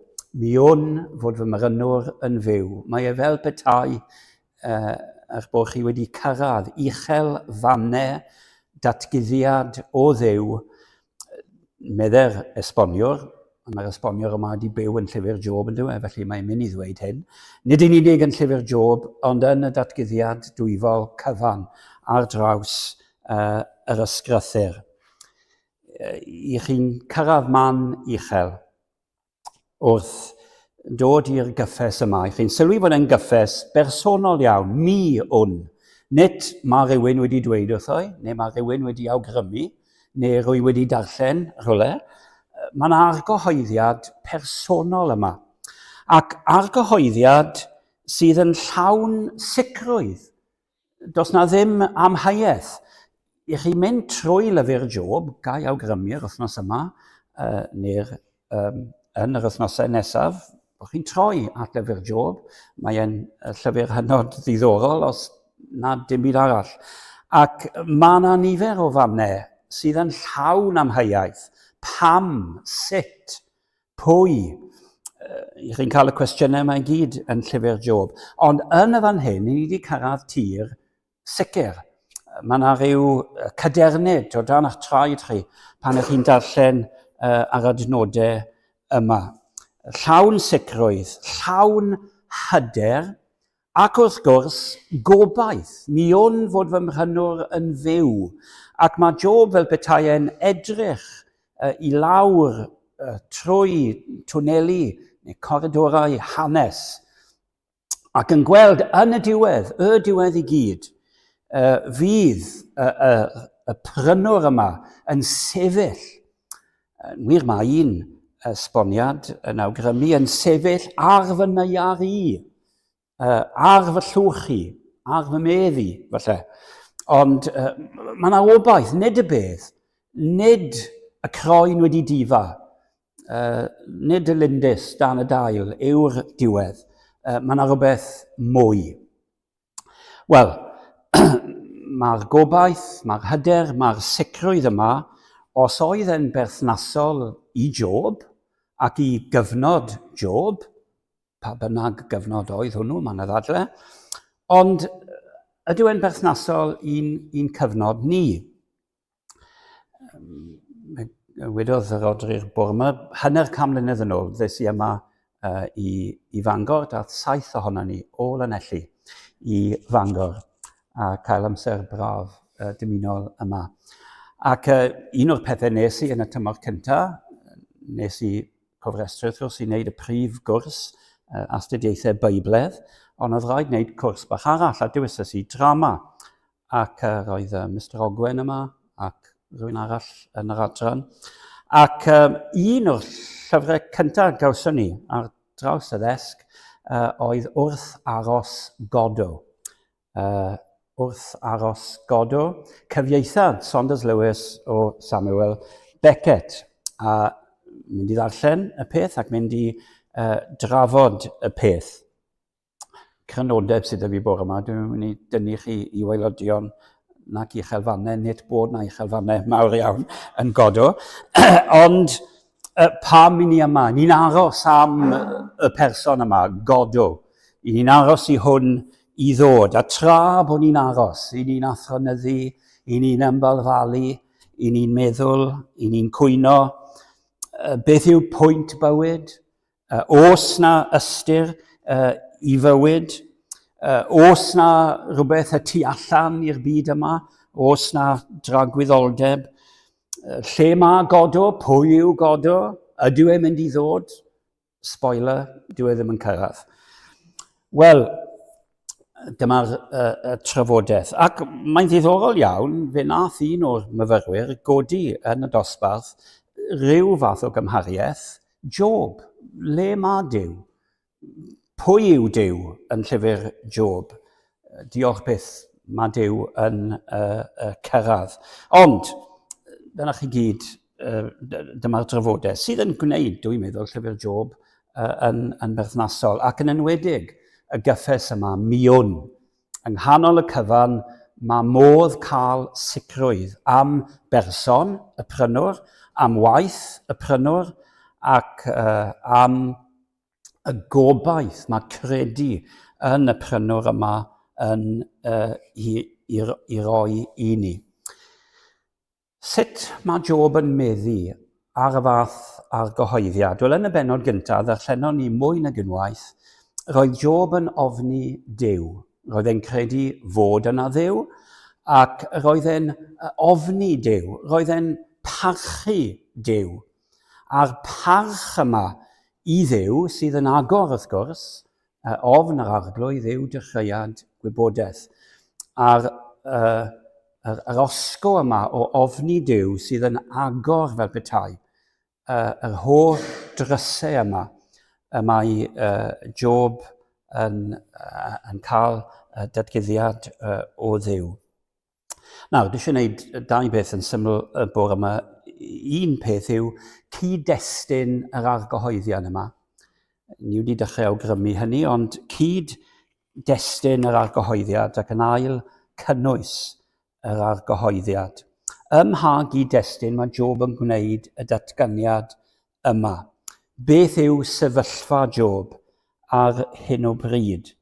Speaker 2: Mi wn fod fy mrynwr yn fyw. Mae e fel petai uh, eich bod chi wedi cyrraedd uchel fannau datguddiad o Dduw, medde'r esboniwr, a mae'r esboniwr yma wedi byw yn llyfr Job yn dweud, felly mae'n mynd i ddweud hyn. Nid yn unig yn llyfr Job, ond yn y datguddiad dwyfol cyfan ar draws uh, yr ysgrythyr. I chi'n cyrraedd man uchel wrth dod i'r gyffes yma. I chi'n sylwi fod e'n gyffes bersonol iawn, mi wn. Nid mae rhywun wedi dweud wrtho i, neu mae rhywun wedi awgrymu, neu rwy wedi darllen rhywle. Mae yna argyhoeddiad personol yma. Ac argyhoeddiad sydd yn llawn sicrwydd. Does na ddim amheuaeth. I chi mynd trwy lyfr Job, ga i awgrymu'r wythnos yma, uh, neu'r um, yn yr wythnosau nesaf, bod chi'n troi at lyfr Job. Mae e'n llyfr hynod ddiddorol os na dim byd arall. Ac mae yna nifer o fannau sydd yn llawn amheuaeth. Pam? Sut? Pwy? I chi'n cael y cwestiynau yma i gyd yn llyfr Job. Ond yn y fan hyn, ni wedi cyrraedd tir sicr. Mae yna rhyw cadernid o dan eich traed chi pan ych chi'n darllen uh, ar adnodau yma. Llawn sicrwydd, llawn hyder, Ac wrth gwrs, gobaith. Mi wn fod fy mhrynwr yn fyw. Ac mae Job fel petai e'n edrych i lawr trwy twneli neu coridorau hanes ac yn gweld yn y diwedd, y diwedd i gyd, fydd y, y, y prynwr yma yn sefyll. Yn wir, mae un esboniad yn awgrymu yn sefyll ar fy neiar i, ar fy llwch i, ar fy medd i, falle. Ond uh, mae yna obaith, nid y bedd, nid y croen wedi difa, uh, nid y lindys dan y dail yw'r diwedd. Uh, mae yna rhywbeth mwy. Wel, mae'r gobaith, mae'r hyder, mae'r sicrwydd yma, os oedd e'n berthnasol i Job ac i gyfnod Job, pa bynnag gyfnod oedd hwnnw, mae yna ddadle, ond ydyw e'n berthnasol i'n, i'n cyfnod ni? Wedodd Rhodri'r bore yma, hanner can mlynedd yn ôl, ddes i yma uh, i, i Fangor, dath saith ohono ni o Lanelli i Fangor a cael amser braf uh, dymunol yma. Ac uh, un o'r pethau nes i yn y tymor cyntaf, nes i cofrestru wrth gwrs i wneud y prif gwrs uh, astudiaethau Beibledd, ond oedd rhaid wneud cwrs bach arall a dewisais i drama. Ac uh, roedd uh, Mr Ogwen yma ac rhywun arall yn yr adran. Ac um, un o'r llyfrau cyntaf gawson ni ar draws y ddesg uh, oedd Wrth Aros Godot. Uh, Wrth Aros Godot, cyfieithiad Saunders Lewis o Samuel Beckett. A mynd i ddarllen y peth ac mynd i uh, drafod y peth. Crynodeb sydd 'da fi bore yma, dwi'n mynd i dynnu chi i waelodion nac uchelfannau, nid bod na uchelfannau mawr iawn yn Godot. Ond pam i ni yma? Ni'n aros am y person yma, Godw. I ni'n aros i hwn i ddod. A tra bod ni'n aros, i ni'n athronyddu, i ni'n ymbalfalu, i ni'n meddwl, i ni'n cwyno, beth yw pwynt bywyd? Oes na ystyr i fywyd? Oes na rhywbeth y tu allan i'r byd yma? Oes na dragwyddoldeb? Lle mae Godo? Pwy yw Godo? Ydyw e'n mynd i ddod? Spoiler, dyw e ddim yn cyrraedd. Wel, dyma'r uh, trafodaeth. Ac mae'n ddiddorol iawn, fe nath un o'r myfyrwyr godi yn y dosbarth rhyw fath o gymhariaeth Job, le mae Duw? Pwy yw Duw yn llyfr Job? Diolch byth, mae Duw yn uh, uh, cyrraedd. Ond, dyna chi gyd, uh, dyma'r drafodaeth sydd yn gwneud, dwi'n meddwl, llyfr Job uh, yn, yn berthnasol, ac yn enwedig y gyffes yma, miwn. Yng nghanol y cyfan, mae modd cael sicrwydd am berson y prynwr, am waith y prynwr ac uh, am y gobaith mae credu yn y prynwr yma yn uh, i, i, i roi i ni. Sut mae Job yn meddu ar y fath argyhoeddiad? Wel, yn y bennod gyntaf, ddarllenon ni mwy nag unwaith, roedd Job yn ofni Duw. Roedd e'n credu fod yna Dduw, ac roedd e'n ofni Duw. Roedd e'n parchu Duw. A'r parch yma i Dduw, sydd yn agor, wrth gwrs, ofn yr arglwydd yw dechreuad gwybodaeth. A'r, uh, yr, yr osgo yma o ofni Duw sydd yn agor fel petai, uh, yr holl drysau yma y mae uh, Job yn, uh, yn cael uh, datguddiad uh, o Dduw. Nawr, dwi eisiau gwneud dau beth yn syml y bore yma. Un peth yw cyd-destun yr argyhoeddion yma. Ni wedi dechrau awgrymu hynny, ond cyd-destun yr argyhoeddiad ac yn ail cynnwys yr argyhoeddiad. Ym mha gyd-destun mae Job yn gwneud y datganiad yma? Beth yw sefyllfa Job ar hyn o bryd?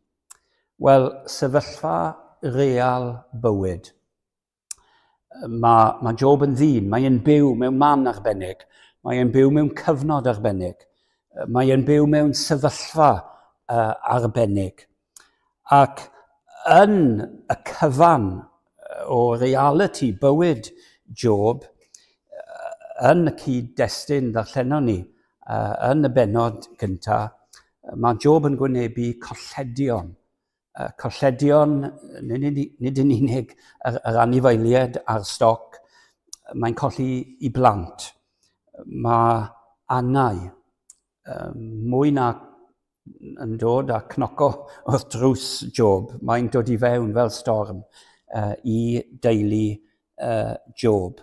Speaker 2: Wel, sefyllfa real bywyd. Mae, mae Job yn ddyn, mae e'n byw mewn man arbennig, mae e'n byw mewn cyfnod arbennig, mae e'n byw mewn sefyllfa uh, arbennig. Ac yn y cyfan o reality bywyd Job, yn y cyd-destun ddarllenon ni yn y bennod gyntaf, mae Job yn gwynebu colledion. Colledion, nid yn unig yr, yr anifeiliaid a'r stoc, mae'n colli i blant. Mae angau, mwy na yn dod a cnoco wrth drws Job. Mae'n dod i fewn fel storm uh, i deulu uh, Job.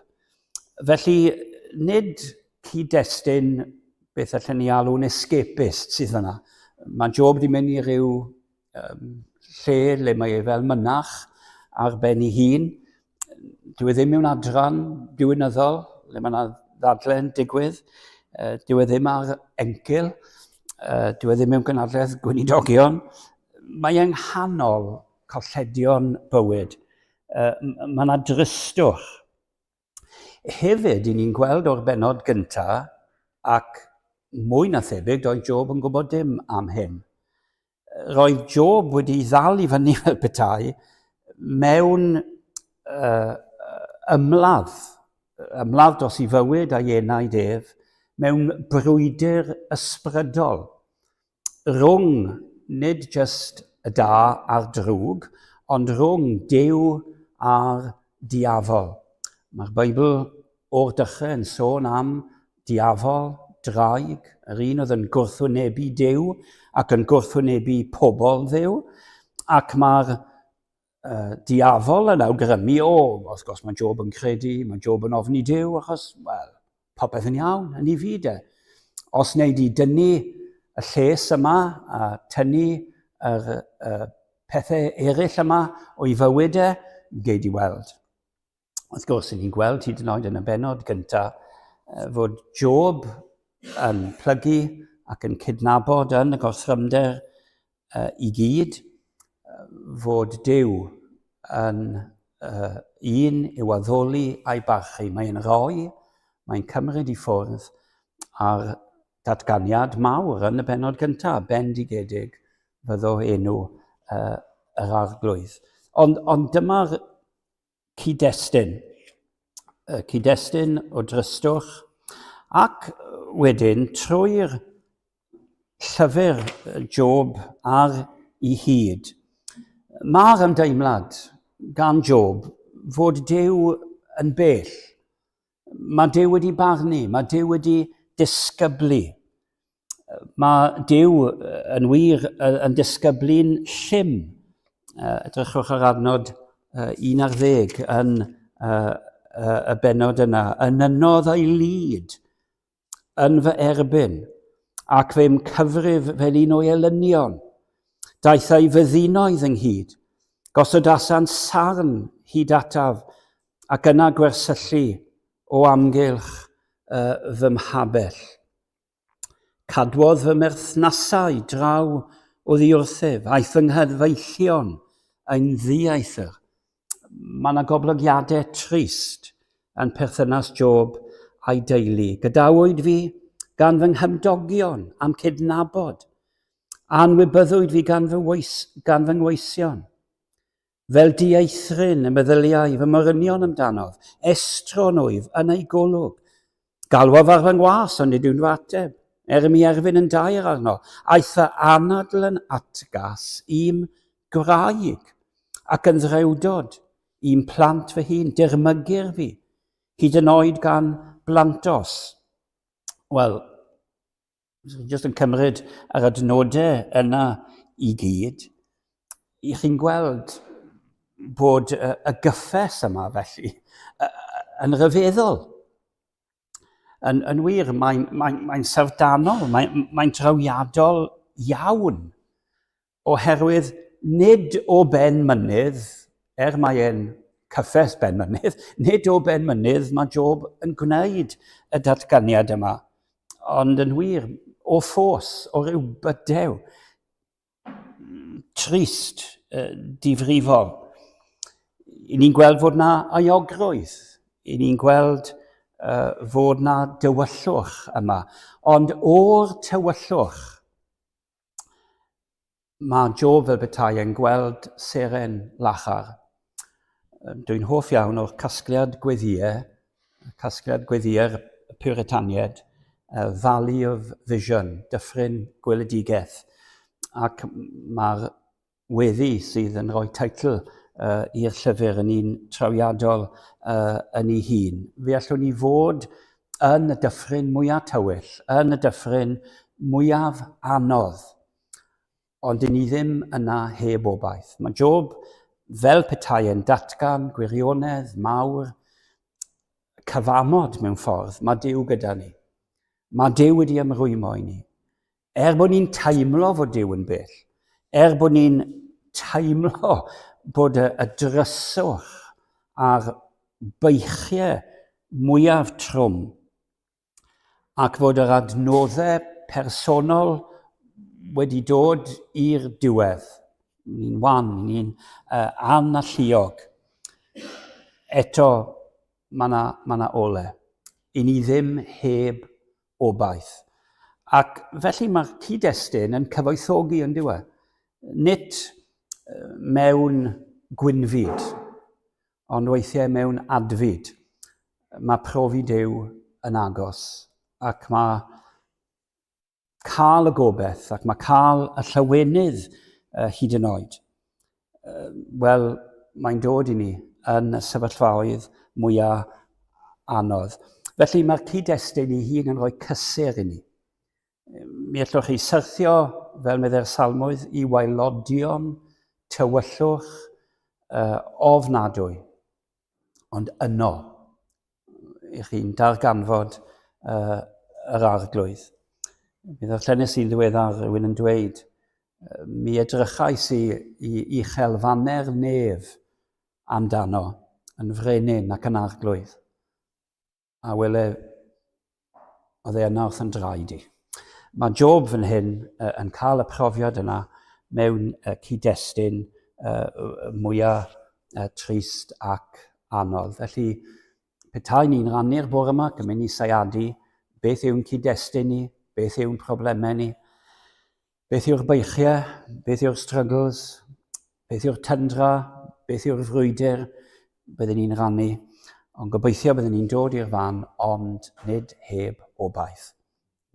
Speaker 2: Felly, nid cyd-destun beth allan ni alw'n escapist sydd fyna. Mae Job wedi mynd i ryw um, lle le mae e fel mynach ar ben ei hun. Dyw e ddim mewn adran diwinyddol le mae yna ddadle'n digwydd. Dyw e ddim ar encil. Dyw e ddim mewn gynadledd gweinidogion. Mae e'n nghanol colledion bywyd. Mae yna dristwch. Hefyd, i ni'n gweld o'r bennod gyntaf, ac mwy na thebyg, doedd Job yn gwybod dim am hyn. Roedd Job wedi ddal i fyny fel petai mewn uh, ymladd, ymladd dros i fywyd a'i enaid ef, mewn brwydr ysbrydol rhwng nid jyst y da a'r drwg, ond rhwng Duw a'r diafol. Mae'r Beibl o'r dechrau yn sôn am diafol, draig, yr un oedd yn gwrthwynebu Duw ac yn gwrthwynebu pobl Dduw, ac mae'r uh, diafol yn awgrymu, o, wrth gwrs mae Job yn credu, mae Job yn ofni Duw, achos, wel, popeth yn iawn, yn ei fyd e. Os wneud i dynnu y lles yma a tynnu yr uh, pethau eraill yma o'i fywyd e, gei di weld. Wrth gwrs, ni'n gweld hyd yn oed yn y benod gyntaf fod Job yn plygu ac yn cydnabod yn y gorthrymder uh, i gyd fod Duw yn uh, un i'w addoli a'i barchu. Mae'n rhoi, mae'n cymryd i ffwrdd a'r datganiad mawr yn y bennod gyntaf, bendigedig fyddo enw uh, yr arglwydd. Ond, ond dyma'r cyd-destun, y cyd-destun o drystwch, ac wedyn trwy'r llyfr Job ar ei hyd. Mae'r ymdeimlad gan Job fod Duw yn bell. Mae Duw wedi barnu, mae Duw wedi disgyblu. Mae Duw yn wir yn disgyblu'n llym. Edrychwch ar adnod 11 yn y bennod yna. Yn ynodd ei lid yn fy erbyn, ac fe'm cyfrif fel un o'i elynion. Daeth ei fyddinoedd ynghyd, gosodasant sarn hyd ataf, ac yna gwersyllu o amgylch fy mhabell. Cadwodd fy mherthnasau draw oddi wrthyf, aeth fy nghyfeillion yn ddieithr. Mae yna goblygiadau trist yn perthynas Job a'i deulu. Gadawyd fi gan fy nghymdogion am cydnabod. Anwybyddwyd fi gan fy, wys, gan fy ngweision. Fel dieithryn y meddyliai fy morynion amdanof, estron wyf yn ei golwg. Galwaf ar fy ngwas, ond nid yw'n fy ateb, er i mi erfyn yn daer arno. Aeth fy anadl yn atgas i'm gwraig, ac yn ddrewdod i'm plant fy hun, dirmygir fi, hyd yn oed gan blantos. Wel, jyst yn cymryd yr adnodau yna i gyd, i chi'n gweld bod y, y gyffes yma felly yn rhyfeddol. Yn, yn wir, mae'n mae, mae syfrdanol, mae'n mae drawiadol iawn. Oherwydd nid o ben mynydd, er mae e'n cyffes ben mynydd, nid o ben mynydd mae Job yn gwneud y datganiad yma, ond yn wir, o ffos, o ryw bydew, trist, difrifol. I ni'n gweld fod na euogrwydd, i ni'n gweld uh, fod na dywyllwch yma, ond o'r tywyllwch, Mae Job fel petai yn gweld seren lachar. Dwi'n hoff iawn o'r casgliad gweddïau, casgliad gweddïau'r Puritaniaid, Valley of Vision, Dyffryn Gweledigaeth. Ac mae'r weddi sydd yn rhoi teitl uh, i'r llyfr yn un trawiadol uh, yn ei hun. Fe allwn ni fod yn y dyffryn mwyaf tywyll, yn y dyffryn mwyaf anodd. Ond dyn ni ddim yna heb obaith. Mae Job fel petai yn datgan gwirionedd mawr, cyfamod mewn ffordd, mae Duw gyda ni. Mae Duw wedi ymrwymo i ni. Er bod ni'n teimlo fod Duw yn bell, er bod ni'n teimlo bod y, y dryswch a'r beichiau mwyaf trwm ac fod yr adnoddau personol wedi dod i'r diwedd. Ni'n wan, ni'n uh, analluog. Eto, mae yna ma, na ole. I ni ddim heb obaith. Ac felly mae'r cyd-destun yn cyfoethogi yn diwe. Nid mewn gwynfyd, ond weithiau mewn adfyd. Mae profi Duw yn agos, ac mae cael y gobeith, ac mae cael y llawenydd hyd yn oed. Wel, mae'n dod i ni yn y sefyllfaoedd mwyaf anodd. Felly mae'r cyd-destun ei hun yn rhoi cysur i ni. Mi allwch chi syrthio, fel meddai'r salmwydd, i waelodion tywyllwch uh, ofnadwy. Ond yno, i chi'n darganfod uh, yr arglwydd. Mi ddarllenes i'n ddiweddar rhywun yn dweud, mi edrychais i, i uchel faner nef amdano yn frenin ac yn arglwydd. A wele, Oedd e yna wrth yn draed i. Mae Job fan hyn yn cael y profiad yna mewn cyd-destun mwyaf trist ac anodd. Felly, petai ni'n rannu'r bore yma ac yn mynd i seiadu beth yw'n cyd-destun ni, beth yw'n problemau ni, Beth yw'r beichiau? Beth yw'r struggles? Beth yw'r tyndra? Beth yw'r frwydr? Byddwn ni'n rannu. Ond gobeithio byddwn ni'n dod i'r fan, ond nid heb obaith.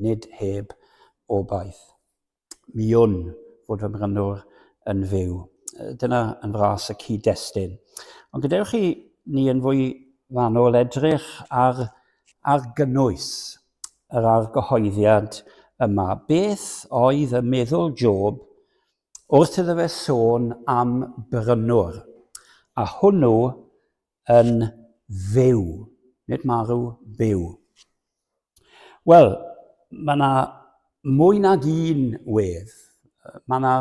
Speaker 2: Nid heb obaith. Mi wn fod fy mrynwr yn fyw. Dyna yn fras y cyd-destun. Ond gadewch i ni yn fwy fanwl edrych ar, ar gynnwys yr argyhoeddiad yma. Beth oedd y meddwl Job wrth iddo fe sôn am brynwr, a hwnnw yn fyw, nid marw, byw. Wel, mae yna mwy nag un wedd. Mae yna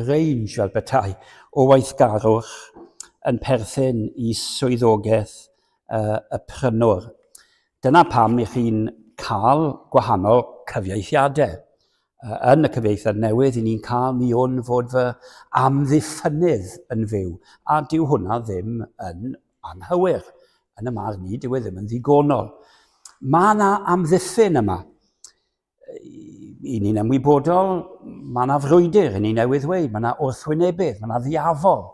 Speaker 2: range fel petai o weithgarwch yn perthyn i swyddogaeth uh, y prynwr. Dyna pam i chi'n cael gwahanol cyfieithiadau. Yn y cyfieithiad newydd, i ni'n cael mi wn fod fy amddiffynnydd yn fyw, a dyw hwnna ddim yn anghywir. Yn y marn i, dyw e ddim yn ddigonol. Mae yna amddiffyn yma. I ni'n ymwybodol, mae yna frwydr, i ni newydd ddweud, mae yna wrthwynebydd, mae yna ddiafol.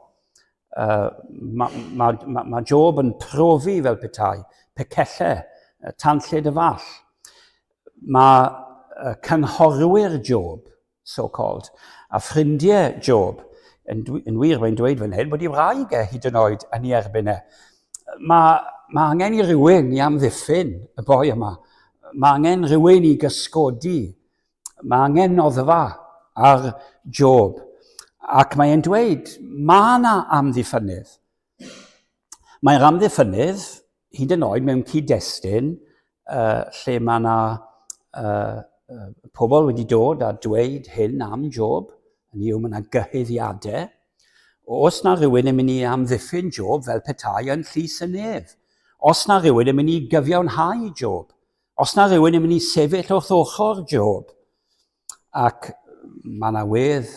Speaker 2: Mae ma, ma, ma Job yn profi fel petai, pecelle, tanllyd y fall. Mae cynghorwyr Job, so-called, a ffrindiau Job, yn, yn wir mae'n dweud fan hyn bod ei wraig e hyd yn oed yn ei erbyn e. Mae, mae angen i rywun i amddiffyn y boi yma. Mae angen rhywun i gysgodi Mae angen noddfa ar Job. Ac mae'n dweud, mae yna amddiffynnydd. Mae'r amddiffynnydd, hyd yn oed mewn cyd-destun, uh, lle mae yna uh, uh, pobl wedi dod a dweud hyn am Job, hynny yw mae yna gyhuddiadau. Os na rhywun yn mynd i amddiffyn Job fel petai yn llys y nef, os na rhywun yn mynd i gyfiawnhau Job, Os na rhywun yn mynd i sefyll wrth ochr Job, ac mae yna wedd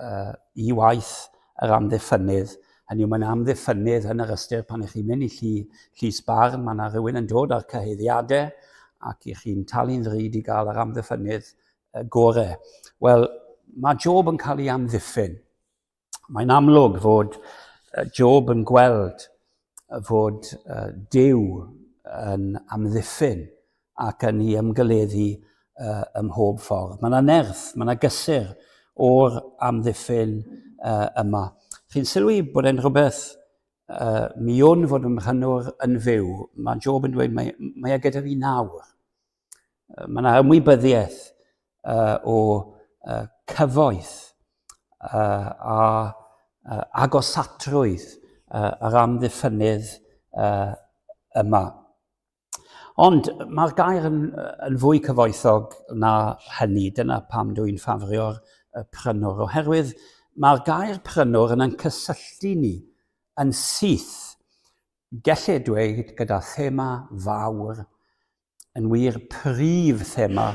Speaker 2: uh, i waith yr amddiffynnydd, hynny yw mae'n amddiffynnydd yn yr ystyr pan ych chi'n mynd i llu, llys barn, mae yna rhywun yn dod â'r cyhuddiadau ac ych chi'n talu'n ddrud i gael yr amddiffynnydd gore. Wel, mae Job yn cael ei amddiffyn. Mae'n amlwg fod Job yn gweld fod Duw yn amddiffyn ac yn ei ymgyleddu ym mhob ffordd. Mae yna nerth, mae yna gysur o'r amddiffyn yma. Chi'n sylwi bod e'n rhywbeth mi wn fod fy mhrynwr yn fyw. Mae Job yn dweud, mae, mae e gyda fi nawr. Mae yna ymwybyddiaeth uh, o uh, cyfoeth uh, a uh, agosatrwydd uh, yr amddiffynnydd uh, yma. Ond mae'r gair yn, yn fwy cyfoethog na hynny, dyna pam dwi'n ffafrio'r prynwr, oherwydd mae'r gair prynwr yn ein cysylltu ni yn syth, gellir dweud gyda thema fawr yn wir prif thema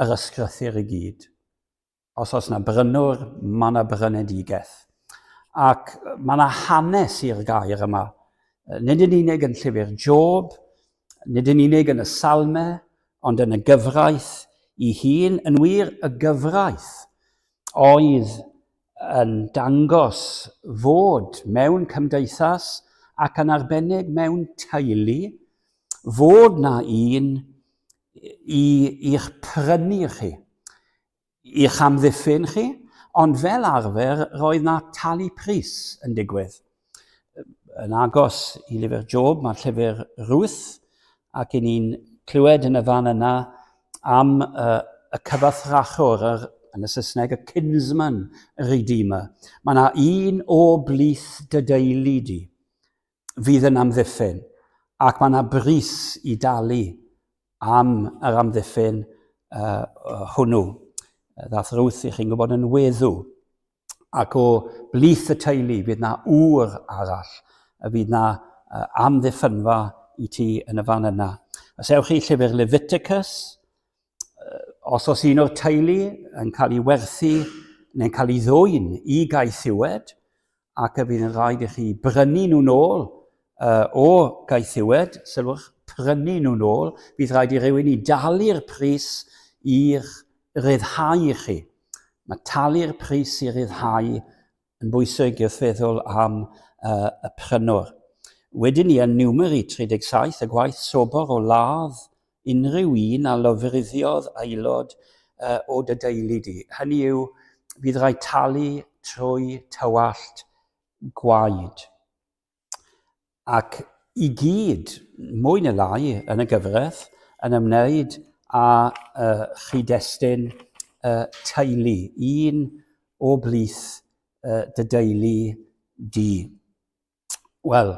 Speaker 2: yr ysgrythur i gyd. Os oes na brynwr, mae yna brynedigaeth. Ac mae yna hanes i'r gair yma. Nid yn unig yn llyfr Job, nid yn unig yn y salmau, ond yn y gyfraith i hun, yn wir y gyfraith oedd yn dangos fod mewn cymdeithas ac yn arbennig mewn teulu, fod na un i, i'ch prynu chi, i'ch amddiffyn chi, ond fel arfer roedd na talu pris yn digwydd. Yn agos i lyfr Job mae llyfr Ruth, ac i ni'n clywed yn y fan yna am uh, y cyfathrachwr, yr, yn y Saesneg, y kinsman redeemer. Mae yna un o blith dy deulu di fydd yn amddiffyn, ac mae yna bris i dalu am yr amddiffyn uh, hwnnw. Ddath Ruth, i chi'n gwybod, yn weddw. Ac o blith y teulu fydd na ŵr arall, y fydd na amddiffynfa i ti yn y fan yna. Os ewch chi llyfr Leviticus, Os oes un o'r teulu yn cael ei werthu neu'n cael ei ddwyn i gaethiwed, ac y bydd yn rhaid i chi brynu nhw'n ôl uh, o gaethiwed, sylwch, prynu nhw'n ôl, bydd rhaid i rywun i dalu'r pris i'r ryddhau i chi. Mae talu'r pris i ryddhau yn bwysig wrth feddwl am uh, y prynwr. Wedyn ni yn Numeri 37, y gwaith sobor o ladd unrhyw un a lofruddiodd aelod uh, o dy deulu di. Hynny yw, bydd rhaid talu trwy tywallt gwaed. Ac i gyd, mwy neu lai yn y gyfraith, yn ymwneud â uh, chyd-destun uh, teulu, un o blith uh, dy deulu di. Wel,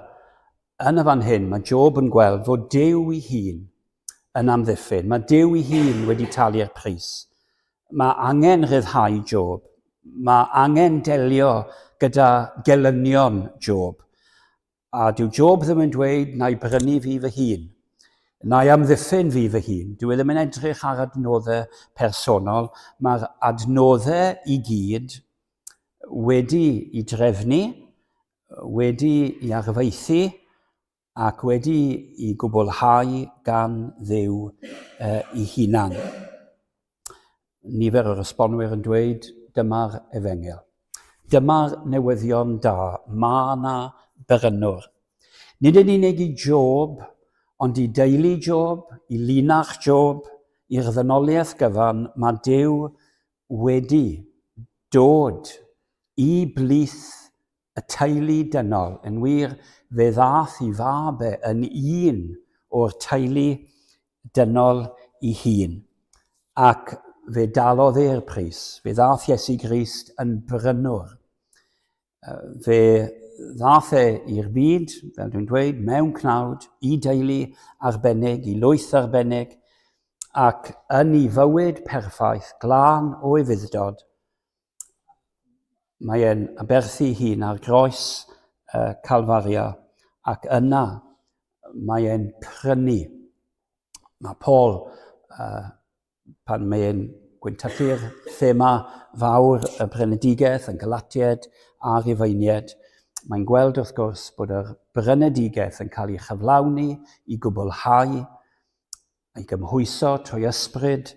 Speaker 2: yn y fan hyn, mae Job yn gweld fod Duw ei hun yn amddiffyn. Mae Duw ei hun wedi talu'r pris. Mae angen rhyddhau Job. Mae angen delio gyda gelynion Job. A dyw Job ddim yn dweud, na i brynu fi fy hun, na i amddiffyn fi fy hun. Dyw e ddim yn edrych ar adnoddau personol. Mae'r adnoddau i gyd wedi i drefnu, wedi i arfaethu ac wedi i gwblhau gan Dduw ei hunan. Nifer o'r esbonwyr yn dweud dyma'r efengyl. Dyma'r newyddion da, mae yna berynwr. Nid yn unig i Job, ond i deulu Job, i linach Job, i'r ddynoliaeth gyfan, mae Duw wedi dod i blith y teulu dynol, yn wir, fe ddaeth i fab e yn un o'r teulu dynol i hun, ac fe dalodd e'r pris. Fe ddaeth Iesu Grist yn brynwr. Fe ddaeth e i'r byd, fel dwi'n dweud, mewn cnawd, i deulu arbennig, i lwyth arbennig, ac yn ei fywyd perffaith, glân o ufudd-dod, Mae e'n aberthu ei hun ar groes uh, Calfaria ac yna mae e'n prynu. Mae Paul, uh, pan mae e'n gwyntyllu'r thema fawr y brynedigaeth yn Galatiaid a Rufeiniaid, mae'n gweld wrth gwrs bod yr brynedigaeth yn cael ei chyflawni i gwblhau ei gymhwyso trwy ysbryd,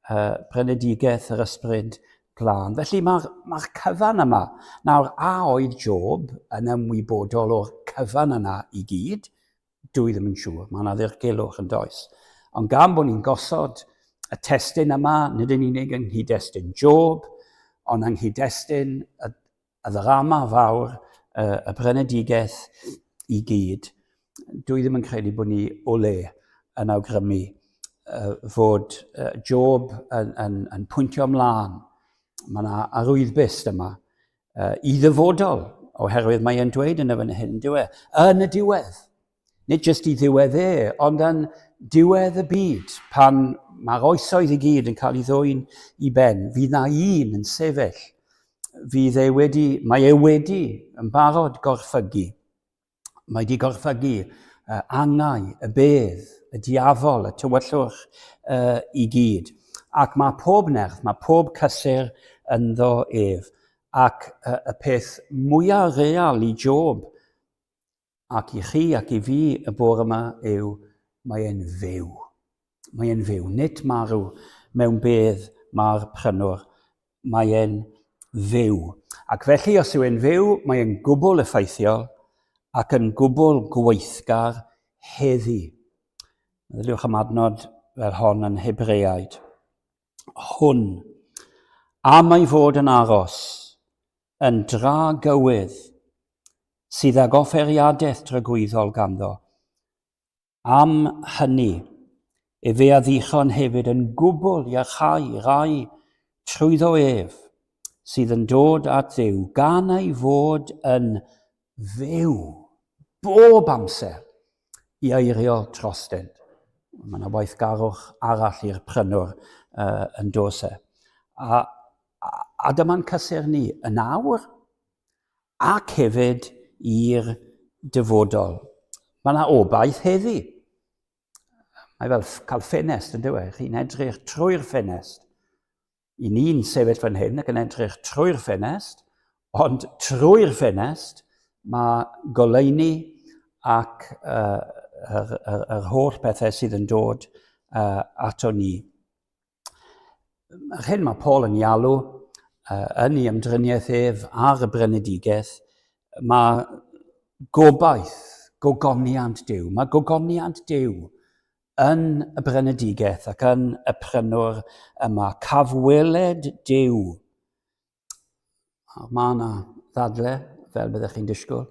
Speaker 2: uh, brynedigaeth yr ysbryd glân. Felly mae'r mae cyfan yma. Nawr, a oedd Job yn ymwybodol o'r cyfan yna i gyd? Dwi ddim yn siŵr. Mae yna ddirgelwch yn does. Ond gan bod ni'n gosod y testun yma, nid yn unig yng nghyd-destun Job, ond yng nghyd-destun y y ddrama fawr, y, y brynedigaeth i gyd, dwi ddim yn credu bod ni o le yn awgrymu uh, fod uh, Job yn, yn, yn pwyntio ymlaen. Mae yna arwyddbyst yma uh, i ddyfodol, oherwydd mae e'n dweud yn y fan hyn, dyw e, yn y diwedd. Nid jyst i ddiwedd e, ond yn diwedd y byd, pan mae'r oesoedd i gyd yn cael ei ddwyn i ben, fydd na un yn sefyll. Fydd e wedi, mae e wedi yn barod gorffygu. Mae wedi gorffygu uh, angau, y bedd, y diafol, y tywyllwch uh, i gyd. Ac mae pob nerth, mae pob cysur ynddo ef. Ac uh, y peth mwyaf real i Job Ac i chi ac i fi y bore yma yw, mae e'n fyw. Mae e'n fyw, nid marw mewn bedd mae'r prynwr. Mae e'n fyw. Ac felly, os yw e'n fyw, mae e'n gwbl effeithiol ac yn gwbl gweithgar heddi. Meddyliwch am adnod fel hon yn Hebreaid. Hwn, am ei fod yn aros, yn dra gywydd, sydd ag offeriadaeth dragwyddol ganddo. Am hynny, efe a ddichon hefyd yn gwbl iachau rai trwyddo ef, sydd yn dod at Dduw, gan ei fod yn fyw bob amser i eirio drostynt. Mae yna waithgarwch arall i'r prynwr uh, yn dos e. A, a, a dyma'n cysur ni yn awr ac hefyd i'r dyfodol. Mae yna obaith heddi. Mae fel cael ffenest yn dywe. Chi'n edrych trwy'r ffenest. I ni'n sefyll fan hyn ac yn edrych trwy'r ffenest, ond trwy'r ffenest mae goleuni ac uh, yr, yr, yr holl pethau sydd yn dod uh, ato ni. Yr hyn mae Paul yn ei alw uh, yn ei ymdriniaeth ef ar y brenedigaeth, mae gobaith, gogoniant Duw. Mae gogoniant Duw yn y brenedigaeth ac yn y prynwr yma. Caf weled Duw. Mae yna ddadle, fel byddech chi'n disgwyl.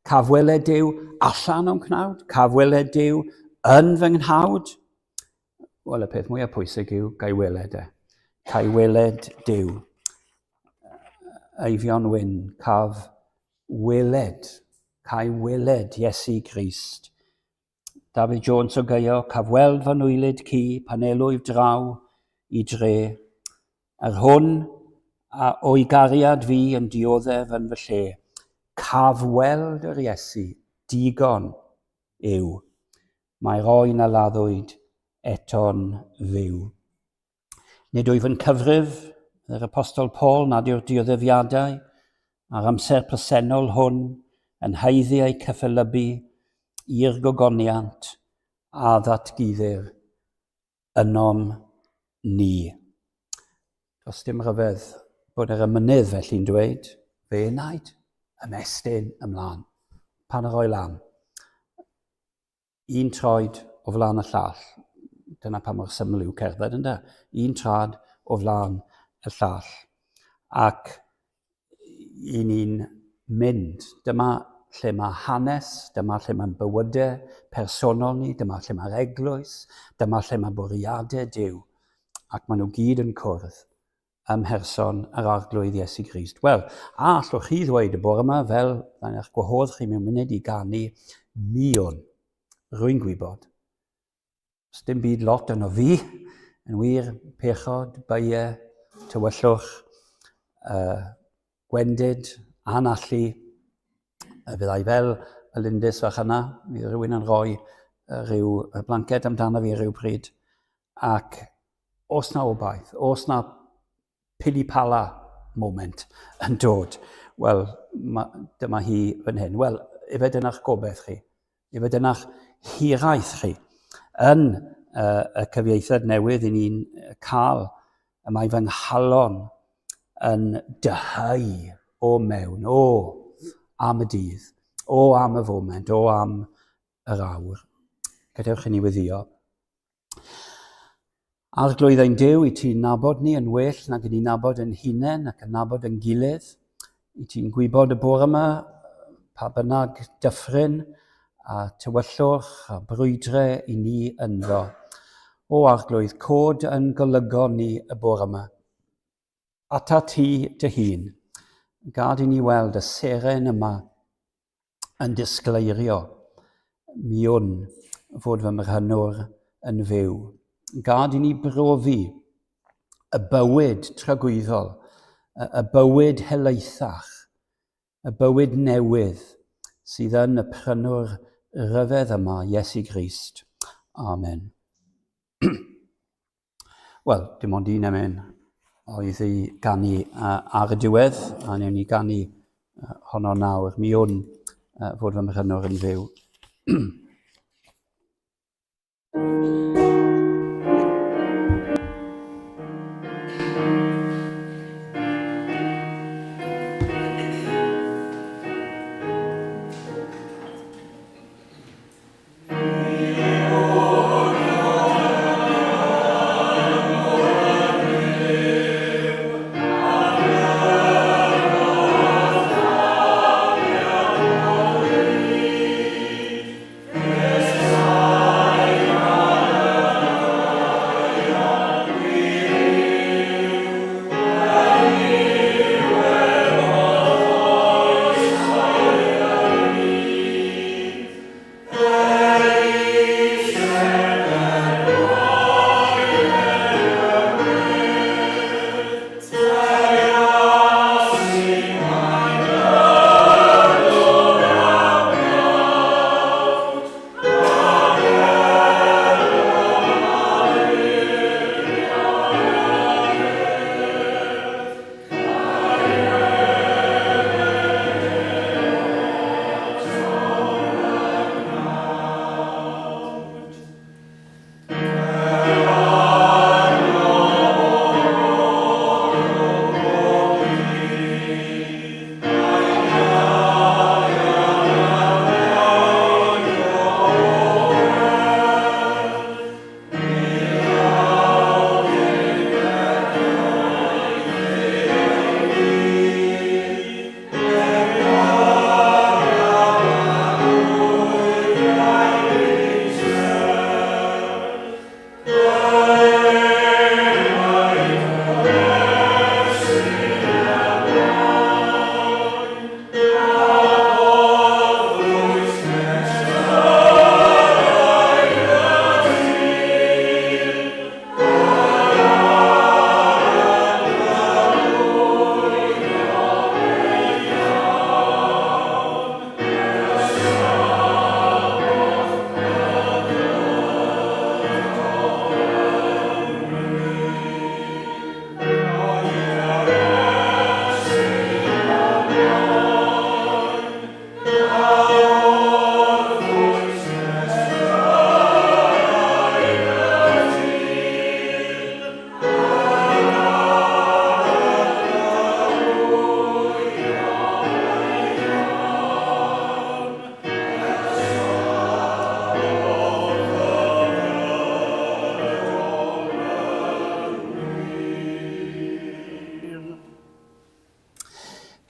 Speaker 2: Caf weled Duw allan o'm cnawd, caf weled Duw yn fy nghnawd. Wel, y peth mwyaf pwysig yw ga'i weled e. Ca'i weled Duw. Eifion Wyn, caf weled, ca'i weled Iesu Grist. Dafydd Jones o Gaeo, caf weld fy nwylyd ci pan elwyf draw i dre, yr hwn a o'i gariad fi yn dioddef yn fy lle. Caf weld yr Iesu, digon yw. Mae'r oen a laddwyd eto'n fyw. Nid wyf yn cyfrif, yr Apostol Paul, nad yw'r dioddefiadau a'r amser presennol hwn yn haeddu eu cyffelybu i'r gogoniant a ddatguddir ynom ni. Does dim rhyfedd bod yr emynydd felly'n dweud, fe enaid, ymestyn ymlaen, pan yr o'i lan. Un troed o flaen y llall. Dyna pa mor syml yw cerdded, ynde? Un traed o flaen y llall. Ac i ni'n mynd. Dyma lle mae hanes, dyma lle mae'n bywydau personol ni, dyma lle mae'r eglwys, dyma lle mae bwriadau Duw. Ac maen nhw gyd yn cwrdd ym mherson yr Arglwydd Iesu Grist. Wel, a allwch chi ddweud y bore yma, fel na eich gwahodd chi mewn munud i ganu mi wn. Rwy'n gwybod. Os dim byd lot yno fi, yn wir, pechod, baie, tywyllwch, uh, gwendid, anallu, y fyddai fel y lindys fach yna, mi rhywun yn rhoi rhyw blanced amdano fi rhyw pryd, ac os na obaith, os na pili-pala moment yn dod, wel, dyma hi fan hyn. Wel, efe dyna'ch gobeith chi. Efe dyna'ch hiraeth chi. Yn uh, y cyfieithiad newydd i ni'n cael, y mae fy nghalon yn dyhau o mewn, o am y dydd, o am y foment, o am yr awr. Gadewch i ni weddio. Arglwydd ein Duw, i ti'n nabod ni yn well nag i ni'n nabod yn hunain ac yn nabod yn gilydd. I ti'n gwybod y bore yma, pa bynnag dyffryn a tywyllwch a brwydre i ni ynddo. O Arglwydd, cod yn golygon ni y bore yma. Ata ti dy hun, gad i ni weld y seren yma yn disgleirio. Mi wn fod fy mrhynwr yn fyw. Gad i ni brofi y bywyd tragwyddol, y bywyd helaethach, y bywyd newydd sydd yn y prynwr rhyfedd yma, Iesu Grist. Amen. Wel, dim ond un emyn oedd i ganu ar y diwedd, a newn ni ganu honno nawr. Mi wn fod fy mhrynwr yn fyw.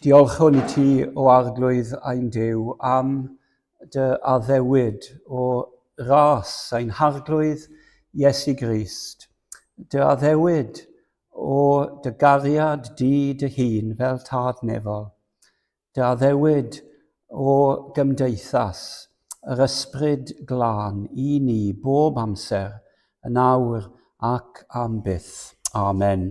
Speaker 2: Diolchwn i ti, o Arglwydd ein Duw, am dy addewid o ras ein Harglwydd Iesu Grist, dy addewid o dy gariad di dy hun fel tad nefol, dy addewid o gymdeithas yr Ysbryd Glân i ni bob amser, yn awr ac am byth. Amen.